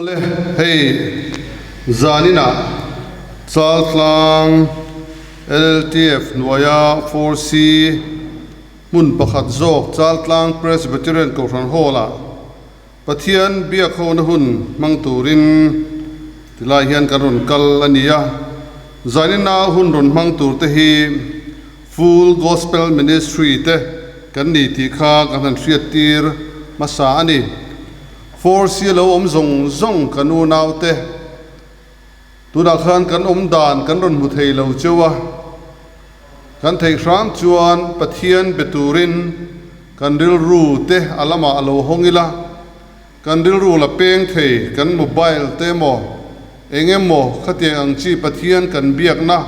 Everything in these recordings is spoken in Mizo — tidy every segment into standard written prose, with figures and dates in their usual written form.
Awle, hei zaninah Chaltlang LLTF hnuaia 4C hmun pakhat zawk Chaltlang Presbyterian Kohhran Hall-ah Pathian biak hona hun hmang turin tilai hian kan rawn kal a ni a. Zaninah hun rawn hmang turte hi Full Gospel Ministry te kan ni tih kha kan han hriattir hmasa a ni. Force lo awm zawng zawng kan unaute tunah khan kan awm dan kan rawn hmu thei lo cheu a, kan theih hram chuan Pathian be turin kan rilru te a lamah a lo hawng ila, kan rilru la peng thei kan mobile te emaw eng emaw khatiang ang chi Pathian kan biakna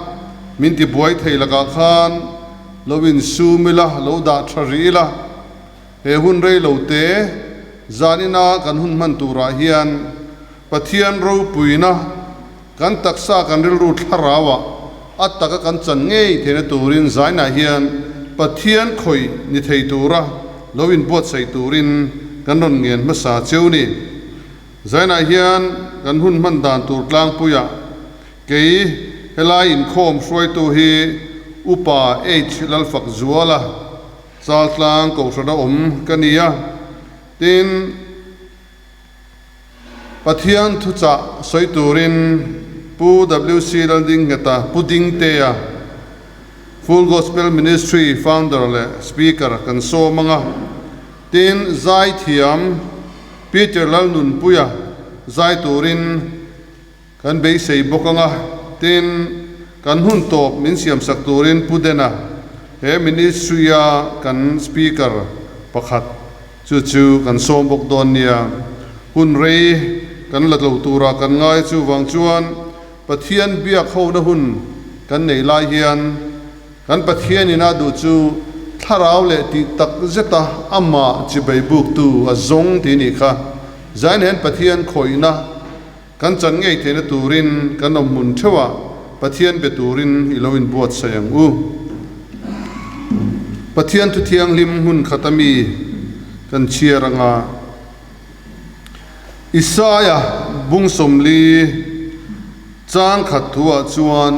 min ti buai thei lakah khan lo insum ila, lo dah tha rih ila. He hun rei lo te zanina kan hun hman turah hian Pathian ropuina kan taksa kan rilru thlarauah a taka kan chan ngei theihna turin zainah hian Pathian khawih ni thei tura lo inbuatsaih turin kan rawn ngen hmasa cheu ni. Zainah hian kan hun hman dan tur tlangpuiah kei helai inkhawm hruaitu hi Upa H Lalfakzuala, Chaltlang Kohhrana awm ka ni a, tin, Pathian thuchah sawi turin Pu WC Laldingheta, Pu Dingtea, Full Gospel Ministry founder leh speaker kan sawm ang a, tin, Zaithiam Peter Lalnunpuia zai turin Kan beisei bawk ang a, tin, kan hun tawp min siamsak turin Pu Dena, he ministry-a kan speaker pakhat chu chu kan sawm bawk dawn nia. Hun rei kan la lo tura kan ngai chuvang chuan Pathian biak hona hun kan nei lai hian kan Pathianin a duh chu thlarau leh tih tak zeta amah chibai buktu a zawng tih nih kha. Zain hian Pathian khawihna Kan chan ngei theihna turin kan awm hmun theuhah Pathian be turin i lo inbuatsaih ang u. Pathian thu thianghlim hmun khata mi kan chhiar anga Isaia bung sawmli chang khat thuah chuan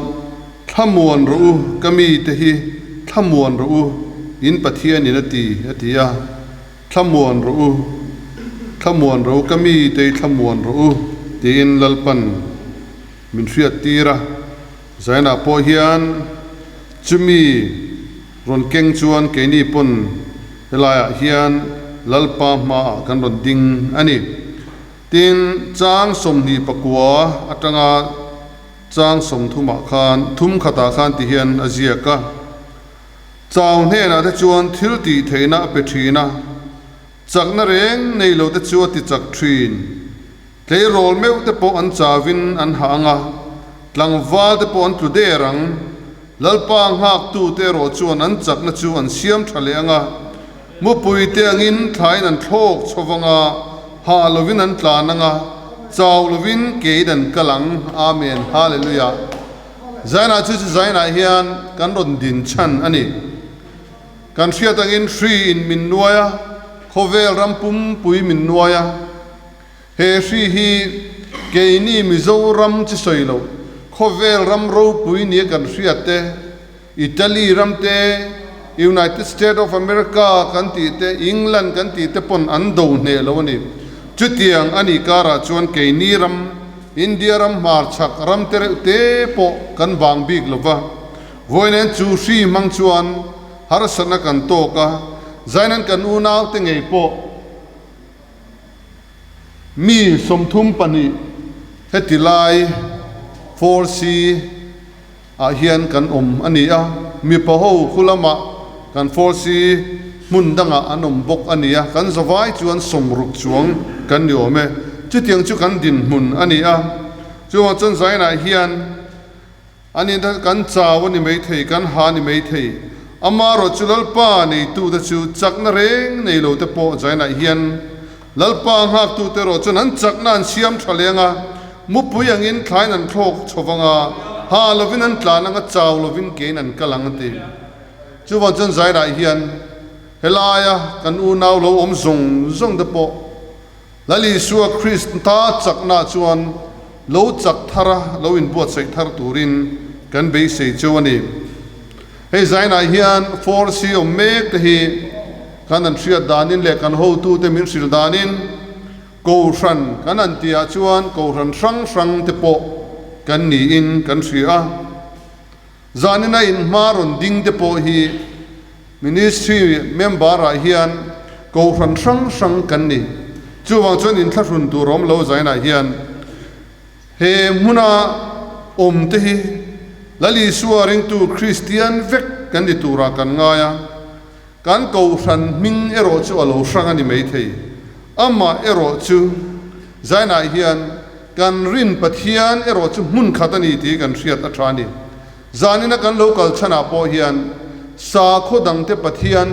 Thlamuan rawh u, ka mite hi thlamuan rawh u, in Pathianin a ti, a ti a. Thlamuan rawh u, thlamuan rawh u, ka mitei thlamuan rawh u, tiin Lalpan min hriattir a. Zainah pawh hian chumi rawn keng chuan keini pawn helaiah hian Lalpa hmaah kan rawn ding a ni. Tin, chang 29 atanga chang 30ah khan thum khatah khan ti hian a ziak a. Chau hnenah te chuan thil tih theihna a pe thin a, chakna reng nei lo te chu a ti chak thin. Tleirawl meuh te pawh an chauin an hah ang a, tlangval te pawh an tlu der ang. Lalpa nghaktu te erawh chuan an chakna chu an siam tha leh ang a, mupui te angin thlain an thlawk chho vang a, hah lovin an tlan ang a, chau lovin kein an kal ang. Amen. Hallelujah. Zainah chu chu zainah hian kan rawn din chhan a ni. Kan hriat angin hri in min nuai a, khawvel ram pumpui min nuai a. He hri hi keini Mizoram chi sawi loh, khawvel ram ropui nia kan hriat te, Italy ram te, United State of America kan tih te, England kan tih te pawn an do hneh lo a ni. Chutiang a nih karah chuan keini ram, India ram hmarchhak ram te reuh te pawh kan vang bik lo va, vawiin chu hri hmang chuan harsatna kan tawk a, zainan kan unau te ngei pawh mi 32 heti lai 4C ah hian kan awm a ni a, mipa ho khu lamah kan 4C hmun dangah an awm bawk a ni a, kan zavai chuan 60 chuang kan ni awm e. Chutiang chu kan dinhmun a ni a, chuvang chuan zainah hian an in kan chau a ni maithei, kan ha a ni maithei. Amaherawh chu Lalpa neitute chu chakna reng nei lo te pawh zainah hian Lalpa nghaktute erawh chuan an chakna an siam tha leng a, mupui angin thlain an thlawk chho vang a, ha lovin an tlan ang a, chau lovin kein an kal ang a ti. Chuvang chuan zairah hian helaia kan unau lo awm zawng zawng te pawh. Lal Isua Krista chakna chuan lo chak thar a, lo inbuatsaih thar turin kan beisei cheu a ni. Hei zainah hian Force awm mek te hi kan an hriat danin leh kan hotute min hrilh danin Kohhran kan an tihah chuan Kohhran hrang hrang te pawh kan niin kan hria a. Zanina inhma rawn ding te pawh hi Ministry member ah hian Kohhran hrang hrang kan ni. Chuvang chuan inthlahrun tur awm lo zainah hian he hmuna awm te hi Lal Isua ringtu Kristian vek kan ni turah kan ngai a. Kan Kohhran hming erawh chu a lo hrang a ni maithei. Amah erawh chu Zainah hian kan rin Pathian erawh chu hmun khat a ni tih kan hriat a tha a ni. Zanina kan lo kal chhanah pawh hian sakhaw dangte Pathian,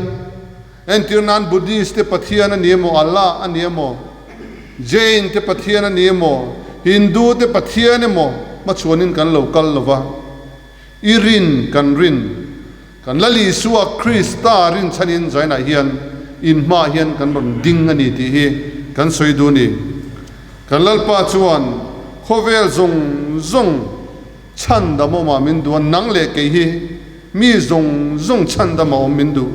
entir nan Buddhist te Pathian a ni emaw, Allah a ni emaw, Jain te Pathian a ni emaw, Hindu te Pathian emaw hmachhuanin kan lo kal lo va. I rin kan rin. Kan Lal Isua Krista rinchhanin zainah hian in hmaah hian kan rawn ding a ni tih hi kan sawi duh a ni. Kan Lalpa chuan khawvel zawng zawng chhandam awmah min duh a, nang leh kei hi mi zawng zawng chhandam a awm min duh.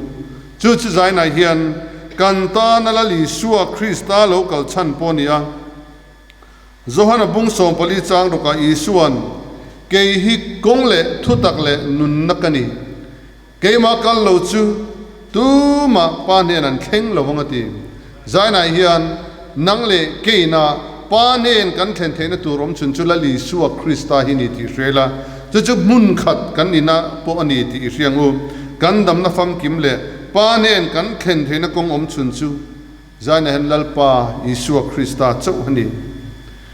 Chu chu zainah hian kan tana Lal Isua Krista lo kal chhan pawh a ni a. Johana bung 14 chang rawkah Isua'n, Kei hi kawng leh thutak leh nunna ka ni. Keimah kal lo chu tumah Pa hnen an thleng lo vang a ti. Zainah hian nang leh keina Pa hnen kan thlen theihna tur awm chhun chu Lal Isua Krista hi ni tih hria ila, chu chu hmun khat kan nihna pawh a ni tih i hria ang u. Kan damna famkim leh Pa hnen kan thlen theihna kawng awm chhun chu Zaina hian Lalpa Isua Krista chauh a ni.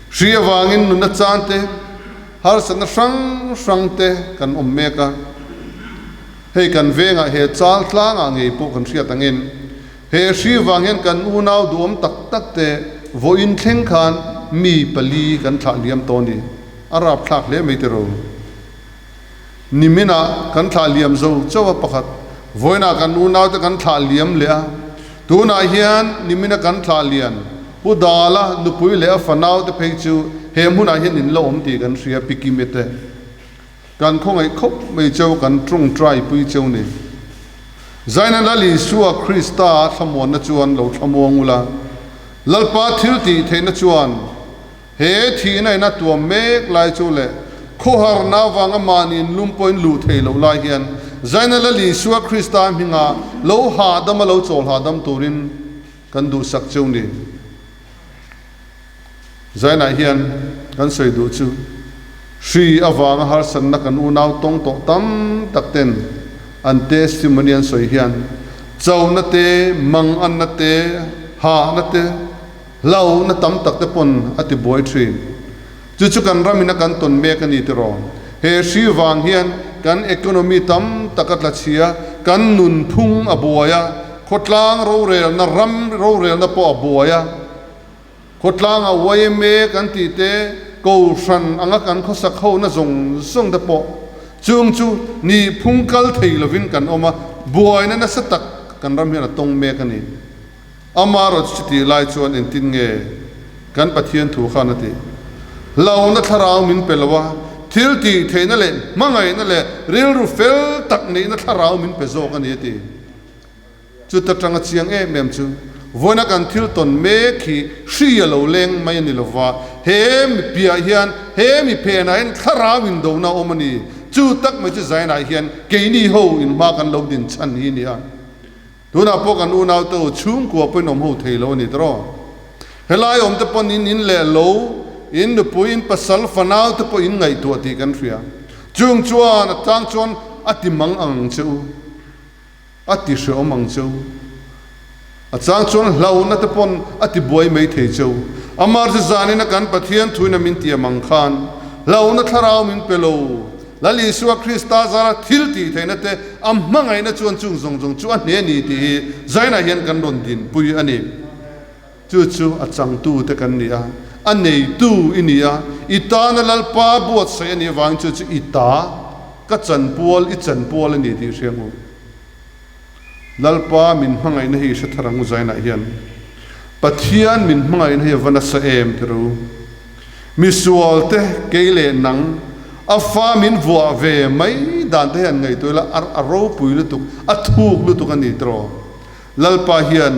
Hri avangin nunna chan te, harsatna hrang hrang te kan awm mek a. Hei kan vengah he chal tlangah ngei pawh kan hriat angin he hri vang hian kan unau duhawm tak tak te vawiin thleng khan mi pali kan thlah liam tawh a ni. A rapthlak hle mai tiraw. Niminah kan thlah liam zo chauh a pakhat, vawiinah kan unaute kan thlah liam leh a, tunah hian nimina kan thlah lian Pu Dala nupui leh a fanaute phei chu he hmunah hian in la awm tih kan hria Pi Kimi te. Kan khawngaih khawp mai cheu kan tawngtai pui cheu ni. Zaina Lal Isua Krista thlamuanna chuan lo thlamuang ula, Lalpa thiltih theihna chuan He thihna in a tuam mek lai chu leh khawharna avanga mahni in lum pawhin luh thei loh lai hian Zaina Lal Isua Krista hminga lo hahdam a lo chawl hahdam turin kan duhsak cheu ni. Zainah hian kan sawi duh chu hri avanga harsatna kan unau tawng tawh tam tak ten an testimony an sawi hian chona te, manganna te, hahna te, Hlauhna tam tak te pawn a ti buai thin. Chu chu kan ramin a kan tawn mek a ni tiraw? He hri vang hian kan economy tam tak a tla chhia, kan nunphung a buai a, khawtlang rorelna, ram rorelna pawh a buai a. Khawtlanga yma kan tih te, Kohhran anga kan khawsak hona zawng zawng te pawh chung chu nihphung kal thei lovin kan awm a, buaina nasa tak kan ram hian a tawng mek a ni. Amaherawhchu chutih lai chuan engtin nge kan Pathian thu khan a tih? Hlauhna thlarau min pe lo a, thil tih theihna leh hmangaihna leh rilru fel tak neihna thlarau min pe zawk a ni a ti. Chuta tanga chiang em em chu vawiina kan thil tawn mek hi hri a lo leng mai a ni lo va, he mi piah hian he mi phenah hian thlarau indona a awm a ni. Chu tak mai chu Zainah hian keini ho in hma kan lo din chhan hi a ni a. Tunah pawh kan unaute u chhungkua pawhin awm ho thei lo a ni tawh. Helai awmte pawn in in leh lo, in nupui, in pasal, fanau te pawh in ngaihtuah tih kan hria. Chung chuan a tang chuan a ti mang ang che u, a ti hreawm ang che u. A chang chuan hlauhna te pawn a ti buai mai thei che u. Amar chu zanin a kan Pathian thuin a min tiam ang khan hlauhna thlarau min pe lo. Lal Isua Krista zara thil tih theihna te a hmangaihna chuan chung zawng zawng chu a hne a ni tih hi Zainah hian kan rawn dinpui a ni. Chu chu a changtu te kan ni a, a neitu i ni a, i tana Lalpa buatsaih a nih avangin chu chu i ta, ka chanpual, i chanpual a ni tih hria ang u. Lalpa min hmangaihna hi i hre thar ang u Zainah hian. Pathian min hmangaihna hi a va nasa em ti ru. Misual te kei leh nang a fa min vuah ve mai dan te hian ngaihtuah ila a ropui lutuk, a thuk lutuk a ni tiraw. Lalpa hian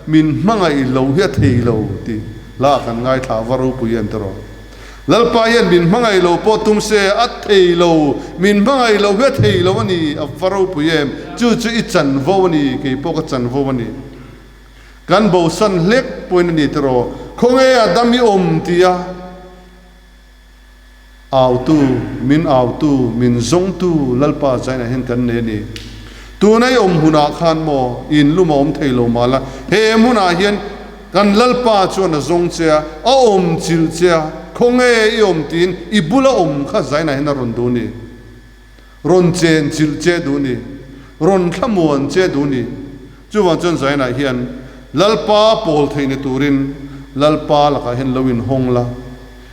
min hmangaih lo hi a thei lo tih hla kan ngaithla a va ropui em tiraw. Lalpa hian min hmangaih lo pawh tum se a thei lo, min hmangaih lo hi a thei lo a ni, a va ropui em. Chu chu i chanvo a ni, kei pawh ka chanvo a ni. Kan bosan hlek pawhin a ni tiraw, khawnge a dam i awm ti a autu, min autu, min zawngtu Lalpa Zainah hian kan nei a ni. Tuna i awm hunah khan maw i inlum a awm thei lo mahla, he hmunah hian kan Lalpa chuan a zawng che a, a awm chilh che a, khawnge i awm tiin i bula awm kha Zainah hian a rawn duh a ni. Rawn chen chilh che duh ni, rawn thlamuan che duh ni. Chuvang chuan Zainah hian Lalpa pawl theih ni turin Lalpa lakah hian lo inhawng la,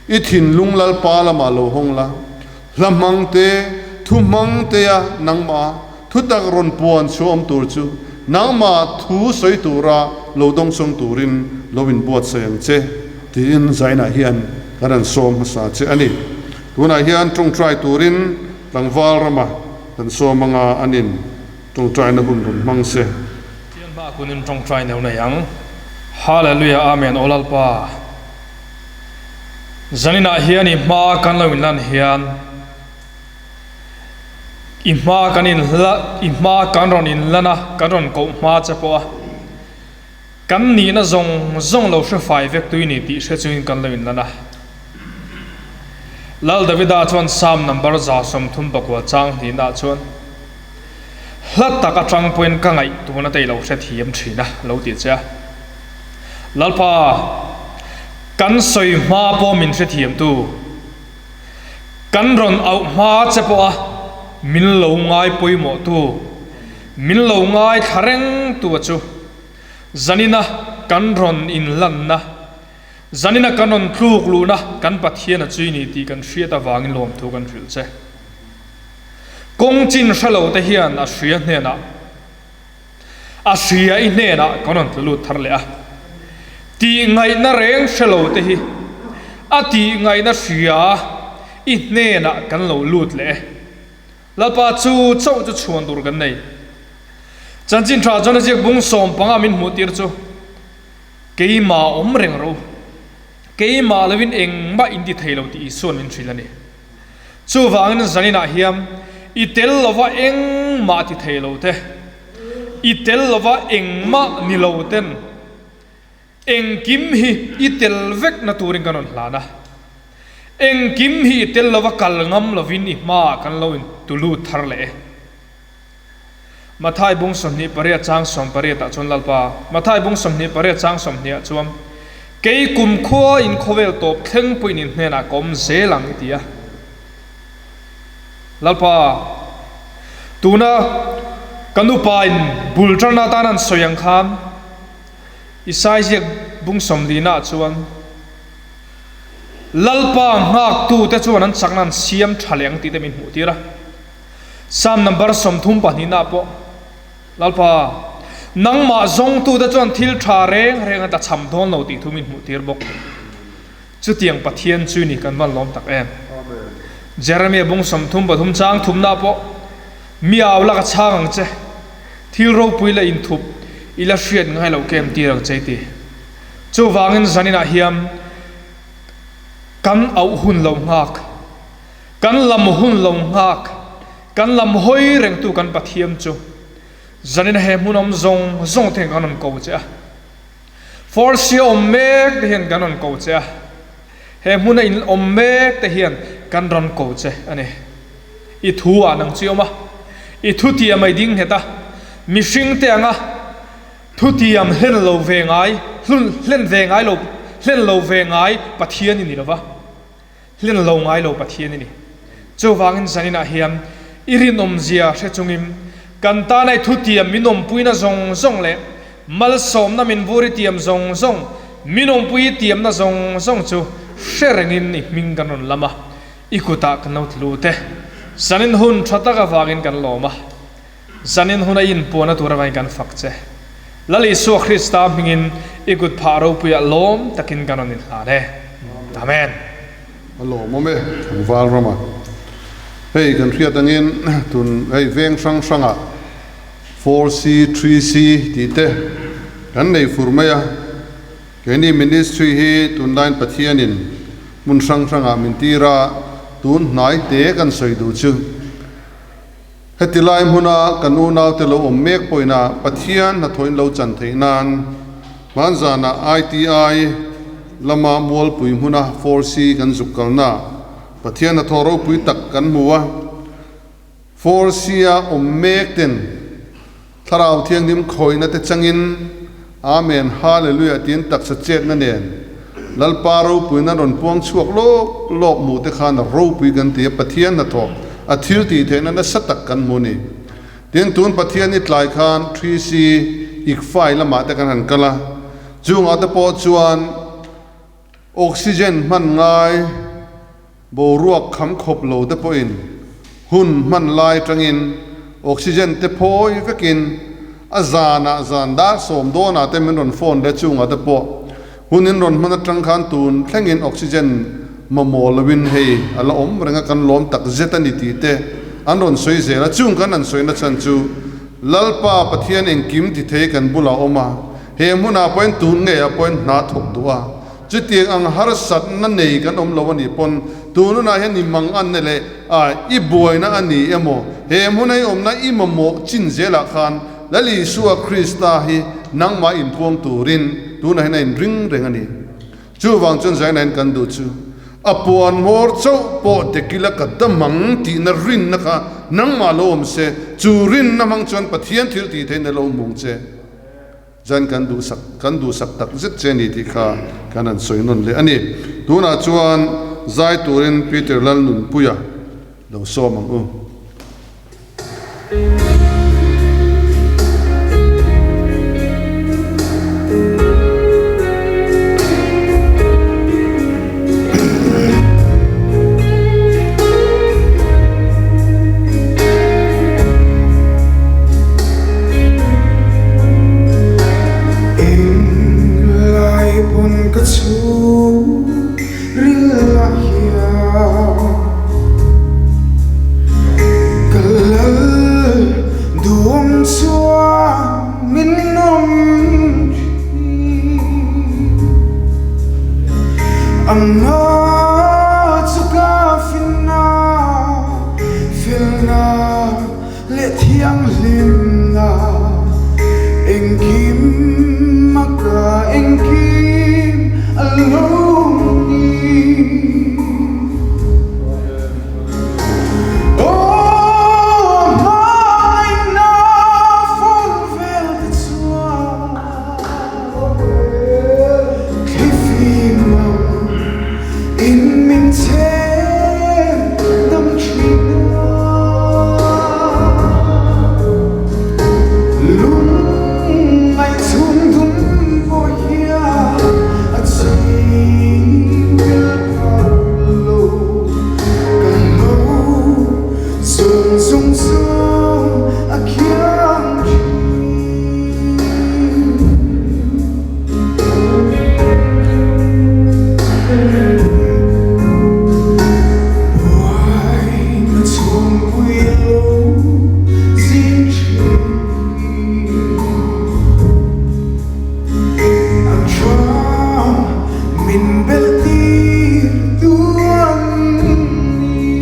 i thinlung Lalpa lamah lo hawng la, hla hmang te, thu hmang tea nangmah thutak rawn puan chhuah awm tur chu nangmah thu sawi tura lo dawngsawng turin lo inbuatsaih ang che tiin Zainah hian kan rawn sawm hmasa che a ni. Tunah hian tawngtai turin tlangval rama kan sawm anga an in tawngtaina hun rawn hmang se. Pathian hma kunin tawngtai neuh nei ang. Hallelujah Amen Aw Lalpa zaninah hian i hma kan lo inlan hian i hma kan in i hma kan rawn inlan a kan rawn koh hma che pawh a Kan nihna zawng zawng lo hre fai vek tui ni tih hre chungin kan lo inlan a. Lal Davida chuan Psalm number 139 chang hnihnaah chuan, Hla tak atang pawhin ka ngaih tuna te i lo hre thiam thin a, lo ti che a. Lalpa, kan sawi hma pawh min hre thiamtu, kan rawn auh hma che pawha min lo ngai pawimawhtu, min lo ngaithla rengtu a chu. Zanina kan rawn inlanna, zanina kan rawn tluk luhna kan Pathian a chui ni tih kan hriat avangin lawmthu kan hrilh che. Kawng chin hre lo te hian a hria hnenah, a hria i hnenah kan rawn tla lut thar leh a. Tih ngaihna reng hre lo te hi a tih ngaihna hria i hnenah kan lo lut leh e. Lalpa chu chauh chu chhuan tur kan nei. Chanchin tha chuan a ziak bung 15 min hmuh tir chu, Keimah awm reng rawh u, keimah lovin engmah in ti thei lo tih Isua'n min hrilh a ni. Chuvangin zaninah hian i tel lova engmah ti thei lo te, i tel lova engmah ni lo ten, Engkim hi i tel vekna turin kan rawn hlan a, engkim hi i tel lova kal ngam lovin i hmaah kan lo intulut thar leh e. Mathai bung 28 chang 18 ah chuan Lalpa, Mathai bung 28 chang 20 ah chuan, Kei kumkhua in khawvel tawp thleng pawhin in hnenah ka awm zel ang i ti a. Lalpa, tuna ka nupa in bul tanna atan an sawi ang khan, Isai ziak bung sawmlina chuan, Lalpa nghaktute chuan an chakna an siam tha leh ang tih te min hmuh tir a. Psalm number 32 nah pawh, Lalpa, nangmah zawngtute chuan thil tha reng reng an tlachham dawn lo tih thu min hmuh tir bawk. Chutiang Pathian chu ni kan van lawm tak em. Jeremia bung 33 chang thumna pawh, Mi au lak a chhang ang che, thil ropui leh inthup i la hriat ngai loh kem tir ang che i ti. Chuvangin zaninah hian kan auh hun lo nghak, kan lam hun lo nghak, kan lam hawi rengtu kan Pathian chu zanina he hmun awm zawng zawng te hian kan rawn ko che a. Force awm mek te hian kan rawn ko che a, he hmuna in awm mek te hian kan rawn ko che a ni. I thu ah nang chi awm a, i thutiam a i ding nghet a, mihring te anga thutiam hlen lo ve ngai, hlen ve ngai lo, hlen lo ve ngai Pathian i ni lova. Hlen lo ngai lo Pathian i ni. Chuvangin zaninah hian i rinawmzia hre chungin kan tana i thutiam min awmpuina zawng zawng leh malsawmna min vur i tiam zawng zawng, min awmpui i tiamna zawng zawng chu hre rengin i hming kan rawn lam a, i kutah kan lo tlu te. Zanin hun tha tak avangin kan lawm a, zanin huna i inpuahna tur avangin kan fak che. Lal Isua Krista hmingin i kut phah ropuiah lawm takin kan rawn inhlan e. Amen. A lawmawm e, tlangval rama. Hei kan hriat angin tun hei veng hrang hrangah 4C, 3C tih te kan nei fur mai a. Keini ministry hi tunlaiin Pathianin hmun hrang hrangah min tir a, tun hnai te kan sawi duh chu. Heti lai hmuna kan unaute lo awm mek pawhin Pathian hnathawhin lo chan theih nan hmanzanah ITI lama Mualpui hmuna 4C kan zuk kalna Pathian hnathawh ropui tak kan hmu a. 4C a awm mek ten Thlarau Thianghlim khawihna te changin Amen Hallelujah tiin taksa chetna nen Lalpa ropuina rawn puang chhuak lawk lawk hmuh te khan a ropui kan ti a, Pathian hnathawh a thil tih theihna nasa tak kan hmu a ni. Tin, tun Pathian i tlai khan Thisi Ikfai lamah te kan han kal a, chungah te pawh chuan Oxygen hman ngai boruak kham khawp lo te pawhin hun hman lai tangin oxygen te phawi vekin a zanah zan dar sawm dawnah te min rawn phone le chungah te pawh hun in rawn hman atang khan tun thlengin oxygen mamawh loin hei a la awm reng a kan lawm tak zet a ni tih te an rawn sawi zel a chung kan han sawi na chhan chu Lalpa Pathian engkim ti thei kan bulah awm a he hmunah pawhin tun ngei ah pawhin hna thawk duh a Chutiang ang harsatna nei kan awm lo a nih pawn tununah hian i mang anna leh a i buaina a ni emaw, he hmuna i awmna i mamawh chin zelah khan Lal Isua Krista hi nangmah inpuang turin tunah hian a inring reng a ni. Chuvang chuan zaina hian kan duh chu a puan hmawr chauh pawh dekila ka damang tihna rinna kha nangmah lo awm se, chu rinna hmang chuan Pathian thil tih theihna lo hmung che. Zan kan duhsak kan duhsak tak zet che ni tih kha kan han sawi nawn leh a ni. Tunah chuan zai turin Peter Lalnunpuia lo sawm ang u. Englai pawn ka chhungril ah hian ka lal duhawm chuan min awm thin. Amah chu ka finna felna leh thianghlimna engkim a ka engkim a lo ni. Aw hmangaihna fawn vel te chuan thlifim ang in min chhem dam thin a. Lungngaih chhung dum pawh hian a ching tel phal lo. Ka lo zung zung zung a khiang thin. Buaina chhungpui lo zing thin A tha min belh tir tu an ni.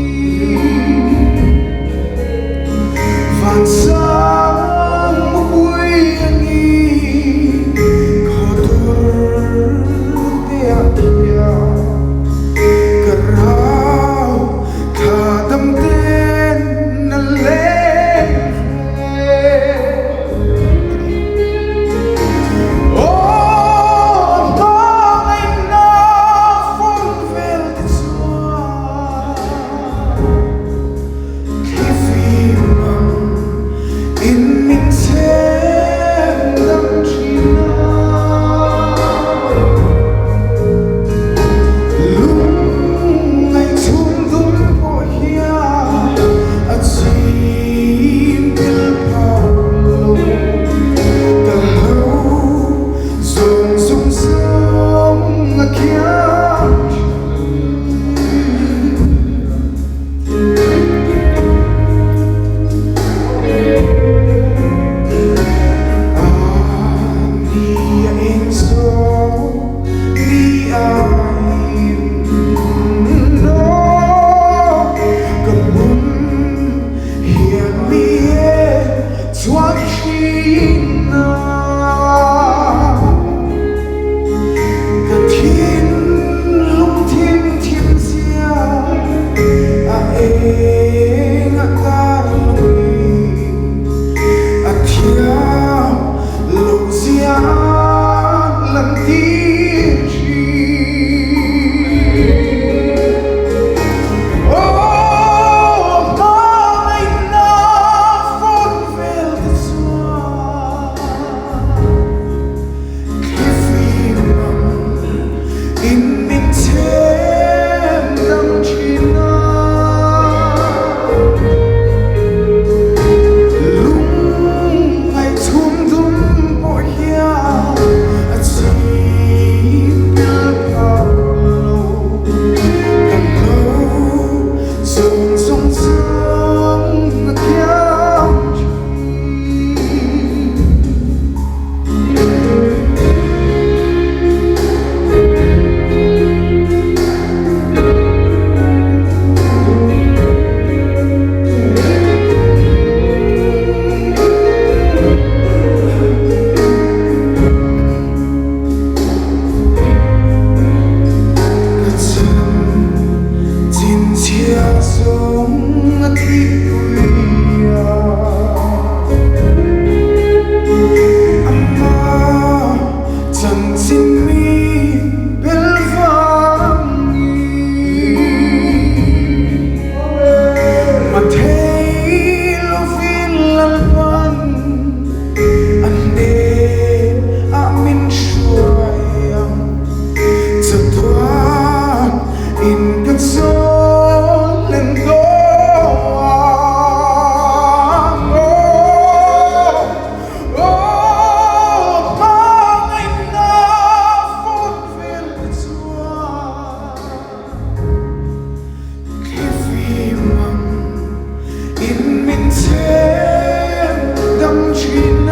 chhem dam thin a.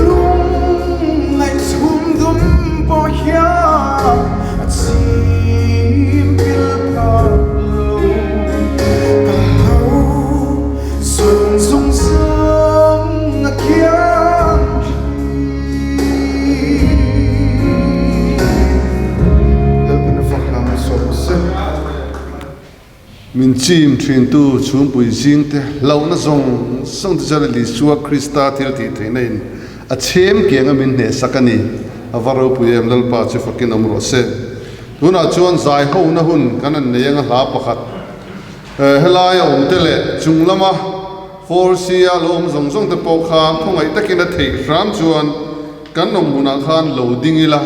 Lungngaih chhum dum pawh hian a chim pil phak lo. Ka hlo zawng zawng zang a kiang thin. Lalpan a fak hlang a sawm se. Min chim thintu chhungpui zingte hlauhna zawng zawng te chuan Isua Krista thil tih theihna in a chhem kiang a min hnehsak a ni. A va ropui em Lalpa chu fakin awm rawh se. Tunah chuan zai hona hun kan han nei anga hla pakhat helai a awm te leh chung lama Force a lo awm zawng zawng te pawh kha khawngaih takin a theih hram chuan kan awm hunah khan lo ding ila.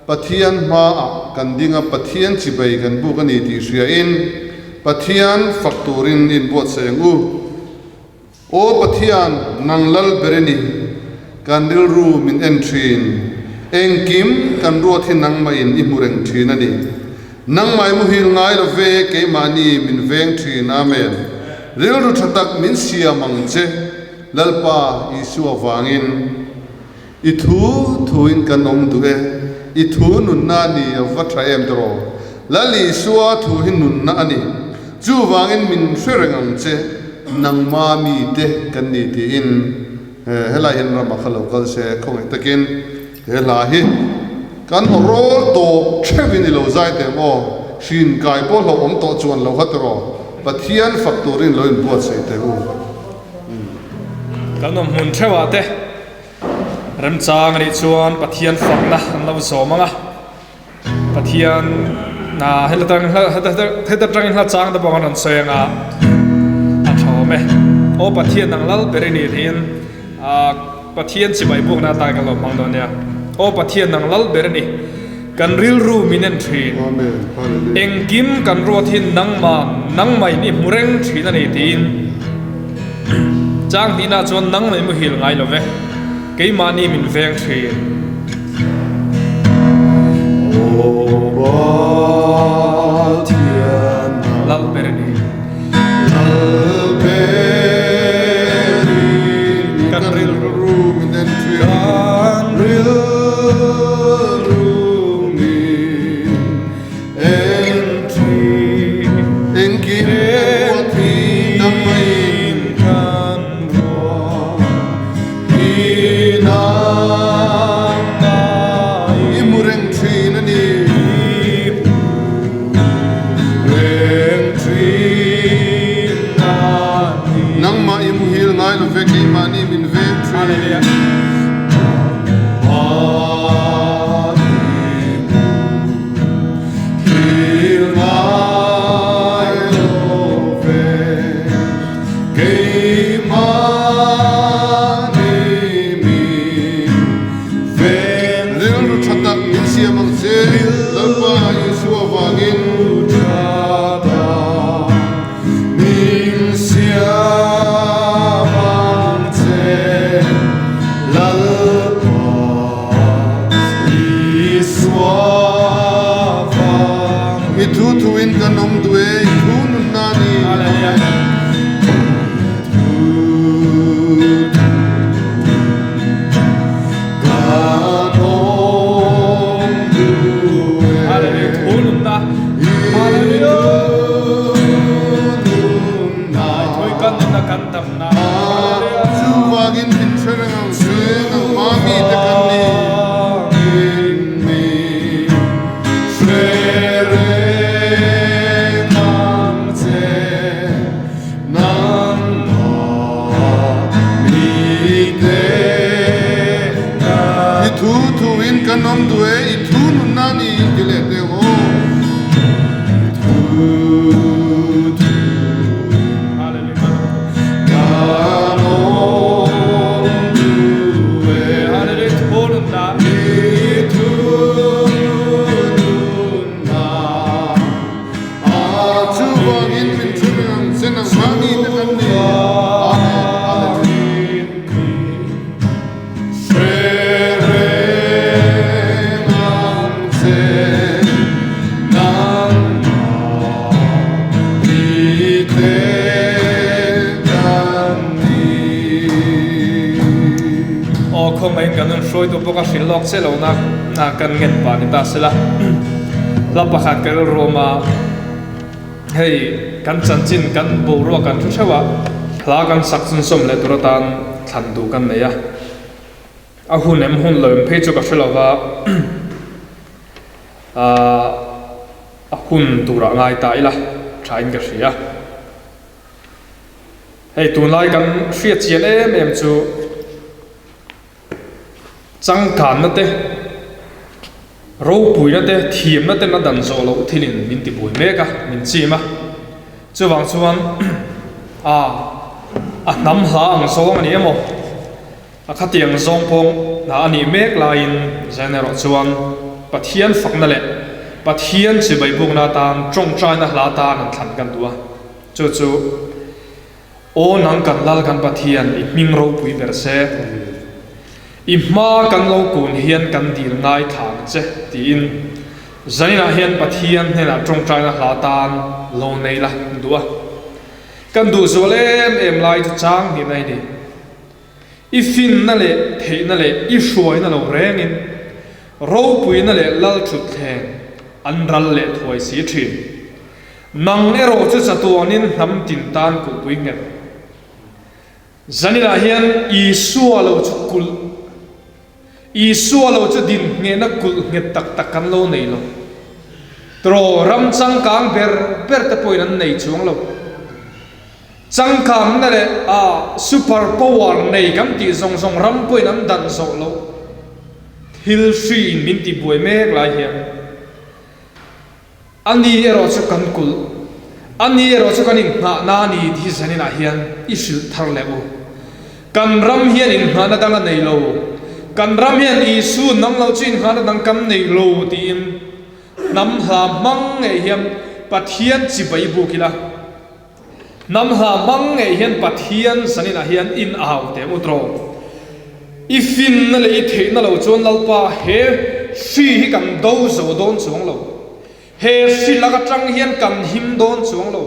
Pathian hmaah kan ding a, Pathian chibai kan buk a ni tih hriain Pathian fak turin inbuatsaih ang u. Aw Pathian, nang lal ber i ni, kan rilru min en thin, engkim kan ruat hi nangmahin i hmu reng thin a ni. Nangmah i muhil ngai lo ve, keimahni min veng thin. Amen. Rilru tha tak min siam ang che, Lalpa Isua vangin. I thu thuin kan awm duh e, i thu nunna a ni a va tha em tawh. Lal Isua thu hi nunna a ni. Chuvangin min hre reng ang che, nangma mite kan ni tiin helai hian ramah kha lo kal se khawngaih takin he hla hi kan rawl tawp theuhin i lo zai teh ang aw. Hrin kai pawh hlauh awm tawh chuan lo kha tawh. Pathian fak turin lo inbuatsaih teh u. Kan awm hmun theuhah te. Remchang anih chuan Pathian fakna an lo zawm ang a, Pathian heta tangin hla chang te pawh an rawn sawi ang a, a tha awm e. Aw Pathian ang lal ber i nih niin Pathian chibai bukna atan kan lo hmang dawn nia. Aw Pathian ang lal ber i ni, kan rilru min en thin, engkim kan ruat hi nangmah nangmahin i hmu reng thin a ni tiin, Chang hnihna chuan nang leh muhil ngai lo ve, keimahni min veng thin. Lal ber i ni. Kan rilru min en thin. Kan rilru min en thin. Engkim kan ruat hi nangmahin kan ruat hi nangmahin i hmu reng thin a ni. I hmu reng thin a ni. Nangmah i muhil ngai lo ve keimahni min veng thin. Hallelujah. Thil ngai lo ve keimahni min veng. Rilru tha tak min siam ang che, Lalpa Isua vangin. Tha tak min siam ang che, Lalpa. I thu thuin kan awm duh e, i thu nunna a ni. Chuvangin min hre reng ang che, nangmah mite kan ni. I thu thuin kan awm duh e, i thu nunna a ni in ti leh teh aw. Chuvangin min thu reng ang che nangmah mi te kan ni. Amen. Hallelujah. Khawngaihin kan rawn hruai duh bawk a, hrilh lawk che lohna kan ngen pah ni ta sela. Hla pakhat ka rilru awm a, hei kan chanchin kan boruak kan thu theuh a, hla kan sak chhunzawm leh tur atan thlan duh kan nei a. A hun em hun lo em phei chu ka hre lo va, a hun turah ngai ta ila thain ka hria. Hei tunlai kan hriat chian em em chu changkanna te, ropuina te, thiamna ten a dan zawh loh thilin min ti buai mek a, min chim a. Chuvang chuan a a hnam hla ang zawng a ni emaw, a khatiang zawng pawng hna a nih mek laiin Zen erawh chuan Pathian fakna leh Pathian chibai bukna atan tawngtaina hla atan an thlan kan duh a. Chu chu, Aw nang kan Lal kan Pathian, i hming ropui ber se. I hma kan lo kun hian kan dil ngai thang che, tiin zaninah hian Pathian hnenah tawngtaina hla tan lo nei la duh a. Kan duh zual em em lai chu chang hnih mai ni. I finna leh theihna leh i hruaina lo rengin ropuina leh lal thutthleng an ral leh thuai si thin. Nang erawh chu chatuanin hnam tin tan kulhpui nghet. Zaninah hian Isua lo chu kulh, Isua lo chu din nghehna kulh nghet tak tak kan lo nei lo. Tiraw ram changkang ber ber te pawhin an nei chuang lo. Changkangna leh a super power nei kan tih zawng zawng ram pawhin an dan zawh loh thil hriin min tibuai mek lai hian. A ni erawh chu kan kulh, a ni erawh chu kan inngahna a ni tih hi zaninah hian i hrilh thar leh u. Kan ram hian inngahna dang a nei lo, kan ram hian Isu nang lo chu inngahna dang kan nei lo tiin hnam hla hmang ngei hian Pathian chibai buk ila. Hnam hla hmang ngei hian Pathian zaninah hian in au teh ut rawh. I finna leh i theihna lo chuan Lalpa he hri hi kan do zo dawn chuang lo. He hri lak atang hian kan him dawn chuang lo.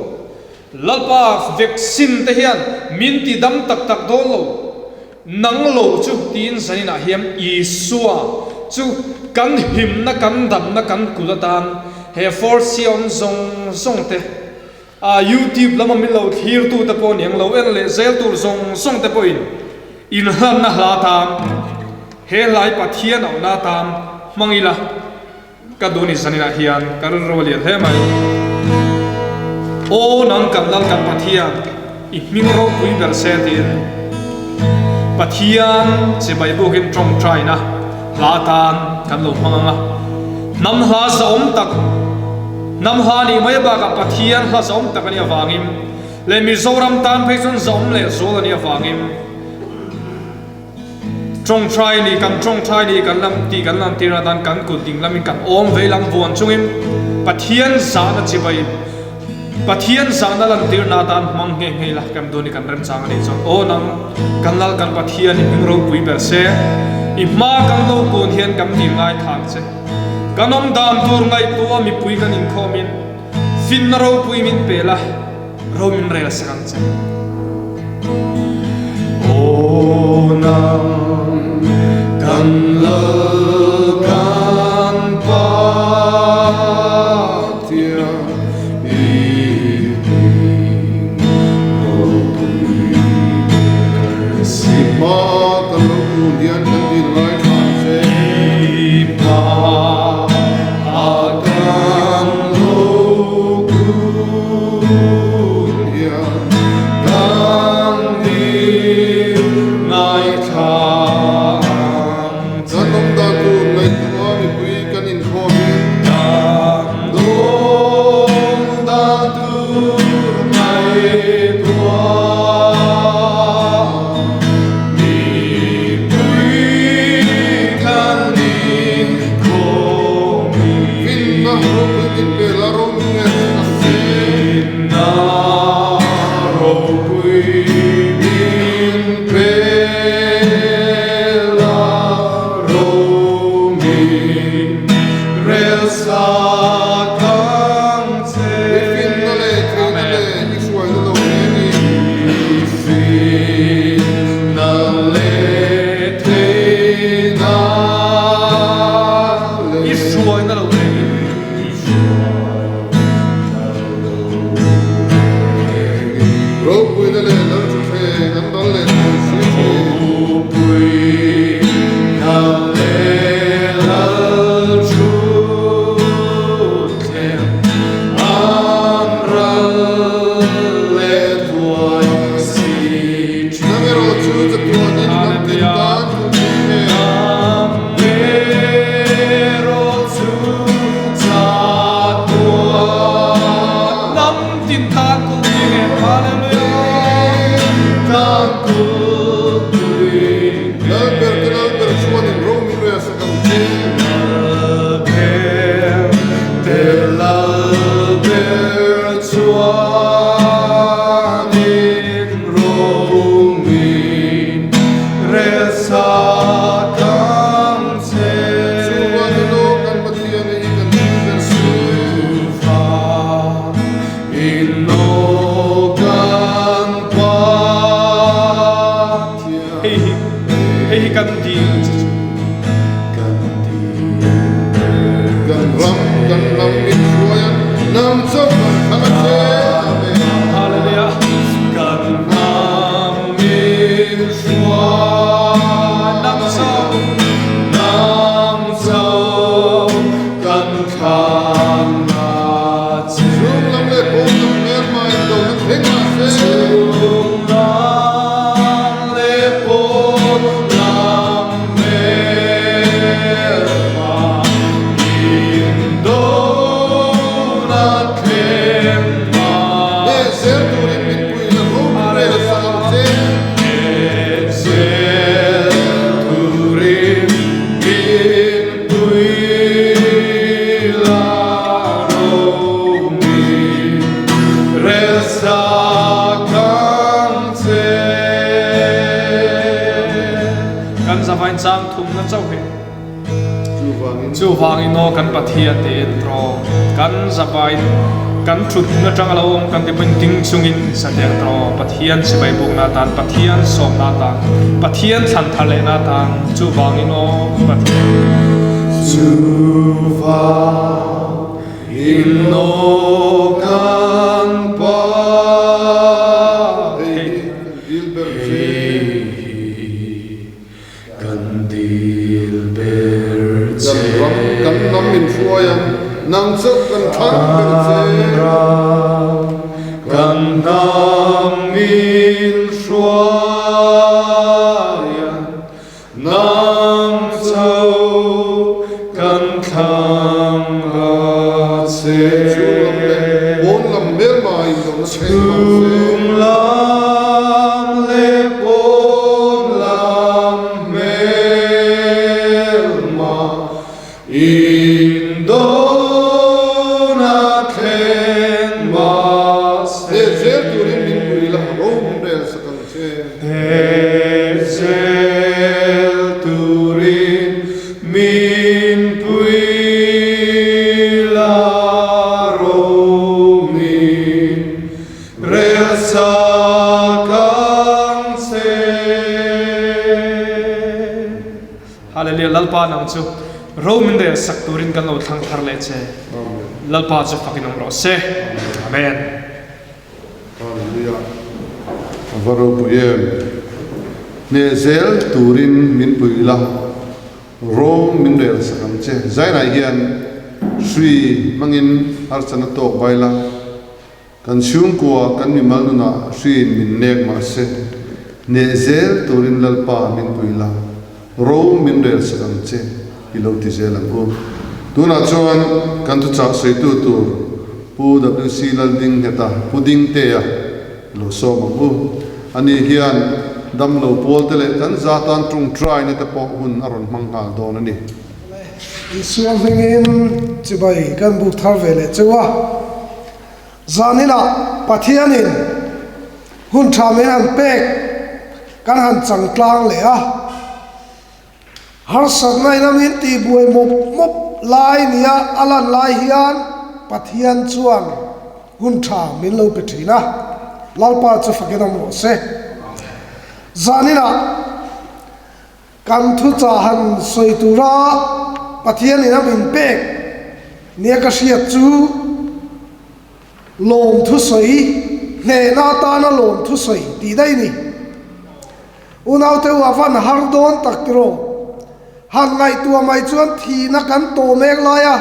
Lalpa vaccine te hian min ti dam tak tak dawn lo. Nang lo chu tiin zaninah hian Isua chu kan himna kan damna kan kut atan he force hi a awm zawng zawng te A YouTube lama min lo thlirtu te pawh niang lo en leh zel tur zawng zawng te pawhin inhlanna hla atan he hlai Pathian auhna atan hmang ila ka duh ni zaninah hian ka rilru a lian hle mai. Aw nang kan Lal kan Pathian i hming ropui ber se tiin Pathian chibai bukin tawngtaina hla atan kan lo hmang ang a, hnam hla zahawm tak, hnam hla nih mai bakah Pathian hla zahawm tak a nih avangin leh Mizoram tan phei chuan zahawm leh zual a nih avangin tawngtai nih kan tawngtai nih kan lam tih kan lantir atan kan kut ding lamin kan awm vei lam vuan chungin Pathian zahna chibai Pathian zahna lantirna atan hmang nghe nghe ila kan duh ni kan remchang a nih chuan aw nang kan Lal kan Pathian i hming ropui ber se i hma kan lo kun hian kan dil ngai thang che kan awm dan tur ngaihtuah mipui kan inkhawm in finna ropui min pe la ro min rel sak ang che. Aw nang kan Lal kan Pathian. tin tan kulhpui ngen Hallelujah tan kulhpui ngen. Lalber te Lalber chuanin ro min rel sak ang che. Lalber te Lalber chuanin ro min rel sak ang che. Chuvangin aw kan Pathian i kan thil ber si. Chuvangin aw kan Pathian. Hei hi, hei hi kan dil che chu. Kan dil ber Kan ram, kan ram min hruai a, nang chauh kan thlang a che. Amen. Hallelujah. Kan ram min hruai nang chauh, nang chauh kan thlang a che. Chung lam leh pawn lam hmelma in do na thleng mah se. Chung lam leh pawn lam hmelma in do na thleng mah Hneh zel se. turin min pui la ro min rel sak ang che. Hneh zel turin min pui la ro min rel sak ang che. Kan zavain chang thumna chauh hi. Chuvangin. Chuvangin aw kan Pathian tiin tawng kan zavain kan thut atang a lo awm kan ti pawhin ding chungin satliang tawng Pathian sipai bukna atan Pathian sawmna atan Pathian thlan thar lehna atan chuvangin aw Pathian. Chuvangin aw kan Pathian. Hei hi kan dil ber che. Kan ram kan hnam min hruai a, nang chauh kan thlang ber che. Kan ram kan hnam min hruai a, nang chauh kan thlang a che. Chhung lam leh pawn lam hmelma in lohna thleng mang se. Chhung lam leh pawn lam hmelma in dona thleng mah se. Hneh zel turin min pui la, ro min rel sak ang che. Hneh zel turin min pui la, ro min rel sak ang che. Hallelujah Lalpa nang chu ro min rel sak turin kan lo thlang thar leh che. Lalpa chu fakin awm rawh se. Amen. Hallelujah. A va ropui em. Hneh zel turin min pui la, rawng min rel sak ang che. Zainah hian hri hmangin harsatna tawk vai la, kan chhungkua kan mimal nunah hriin min nek mah se, hneh zel turin Lalpa min pui la, rawng min rel sak ang che i lo ti zel ang u. Tunah chuan kan thuchah sawitu tur Pu WC Laldingheta, Pu Dingtea, lo sawm ang u. Ani hian damlo pawlte leh kan za tan tawngtaina te pawh hun a rawn hmang nghal dawn a ni. Isua hmingin chibai kan buk thar ve leh cheu a, zaninah Pathianin hun tha mai han pek kan han chang tlang leh a. Harsatna in a min tihbuai mawp mawp lai nia a lan lai hian Pathian chuan hun tha min lo pe thin a, Lalpa chu fakin awm rawh se. Zaninah kan thuchah han sawi tura Pathianin a min pek nia ka hriat chu lawm thusawi hnehna atana lawm thusawi tih daih a ni. Unaute u a van har dawn tak tiraw? Han ngaihtuah mai chuan thihna kan tawh mek lai a,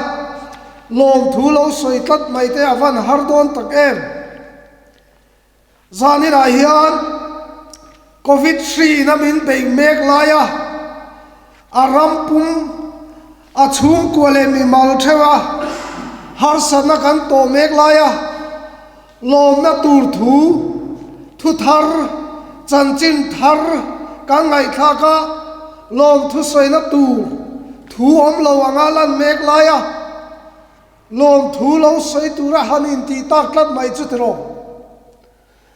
lawmthu lo sawi tlat mai te a van har dawn tak em? Zaninah hian Covid hriin a min beih mek lai a, a ram pum a chhungkua leh mimal theuh a harsatna kan tawh mek lai a, Lawmna tur thu, thu thar, chanchin thar kan ngaihthlak a, lawmthu sawina tur thu awm lo anga lan mek lai a, lawmthu lo sawi tura han intih tak tlat mai chu tiraw?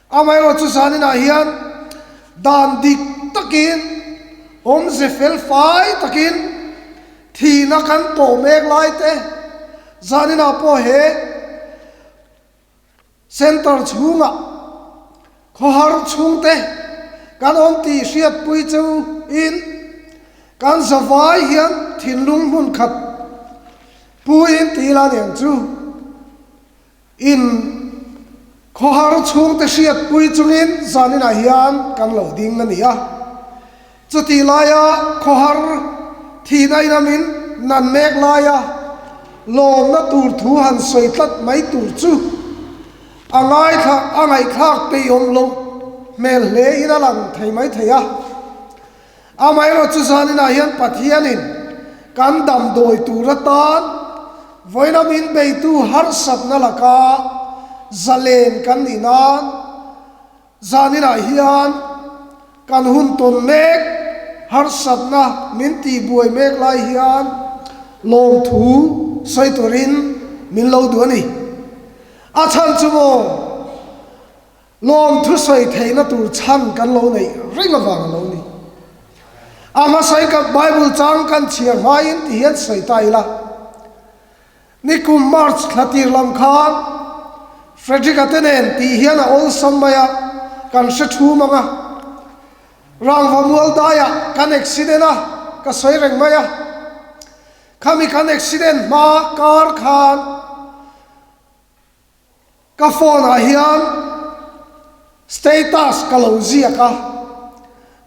Amaherawhchu zaninah hian dan dik takin, awmze fel fai takin thihna kan tawh mek lai te, zaninah pawh he Centre chhungah khawhar chhungte kan awm tih hriatpui cheuhin kan zavai hian thinlung hmun khat puin tih ila ni ang chu. In khawhar chhungte hriatpui chungin zaninah hian kan lo ding a ni a. Chutih laia khawhar thihna ina min nan mek laia lawmna tur thu han sawi tlat mai tur chu a ngaithla a ngaihthlak peihawm loh hmel hle in a lang thei mai thei a. Amaherawh chu zaninah hian Pathianin kan damdawi tur atan vawiina min beitu harsatna laka zalen kan nih nan zaninah hian kan hun tawn mek harsatna min tihbuai mek lai hian lawmthu sawi turin min lo duh a ni. A chhan chu maw? Lawmthu sawi theihna tur chhan kan lo neih reng avang a lo ni. A hmasain ka Bible chang kan chhiar hmain ti hian sawi ta ila. Nikum March thla tir lam khan Frederick-a te nen tih hian a awlsam mai a, kan hre thum ang a. Rangva mual daiah kan accident a, ka sawi reng mai a. Khami kan accident hma kar khan Ka phone ah hian status ka lo ziak a,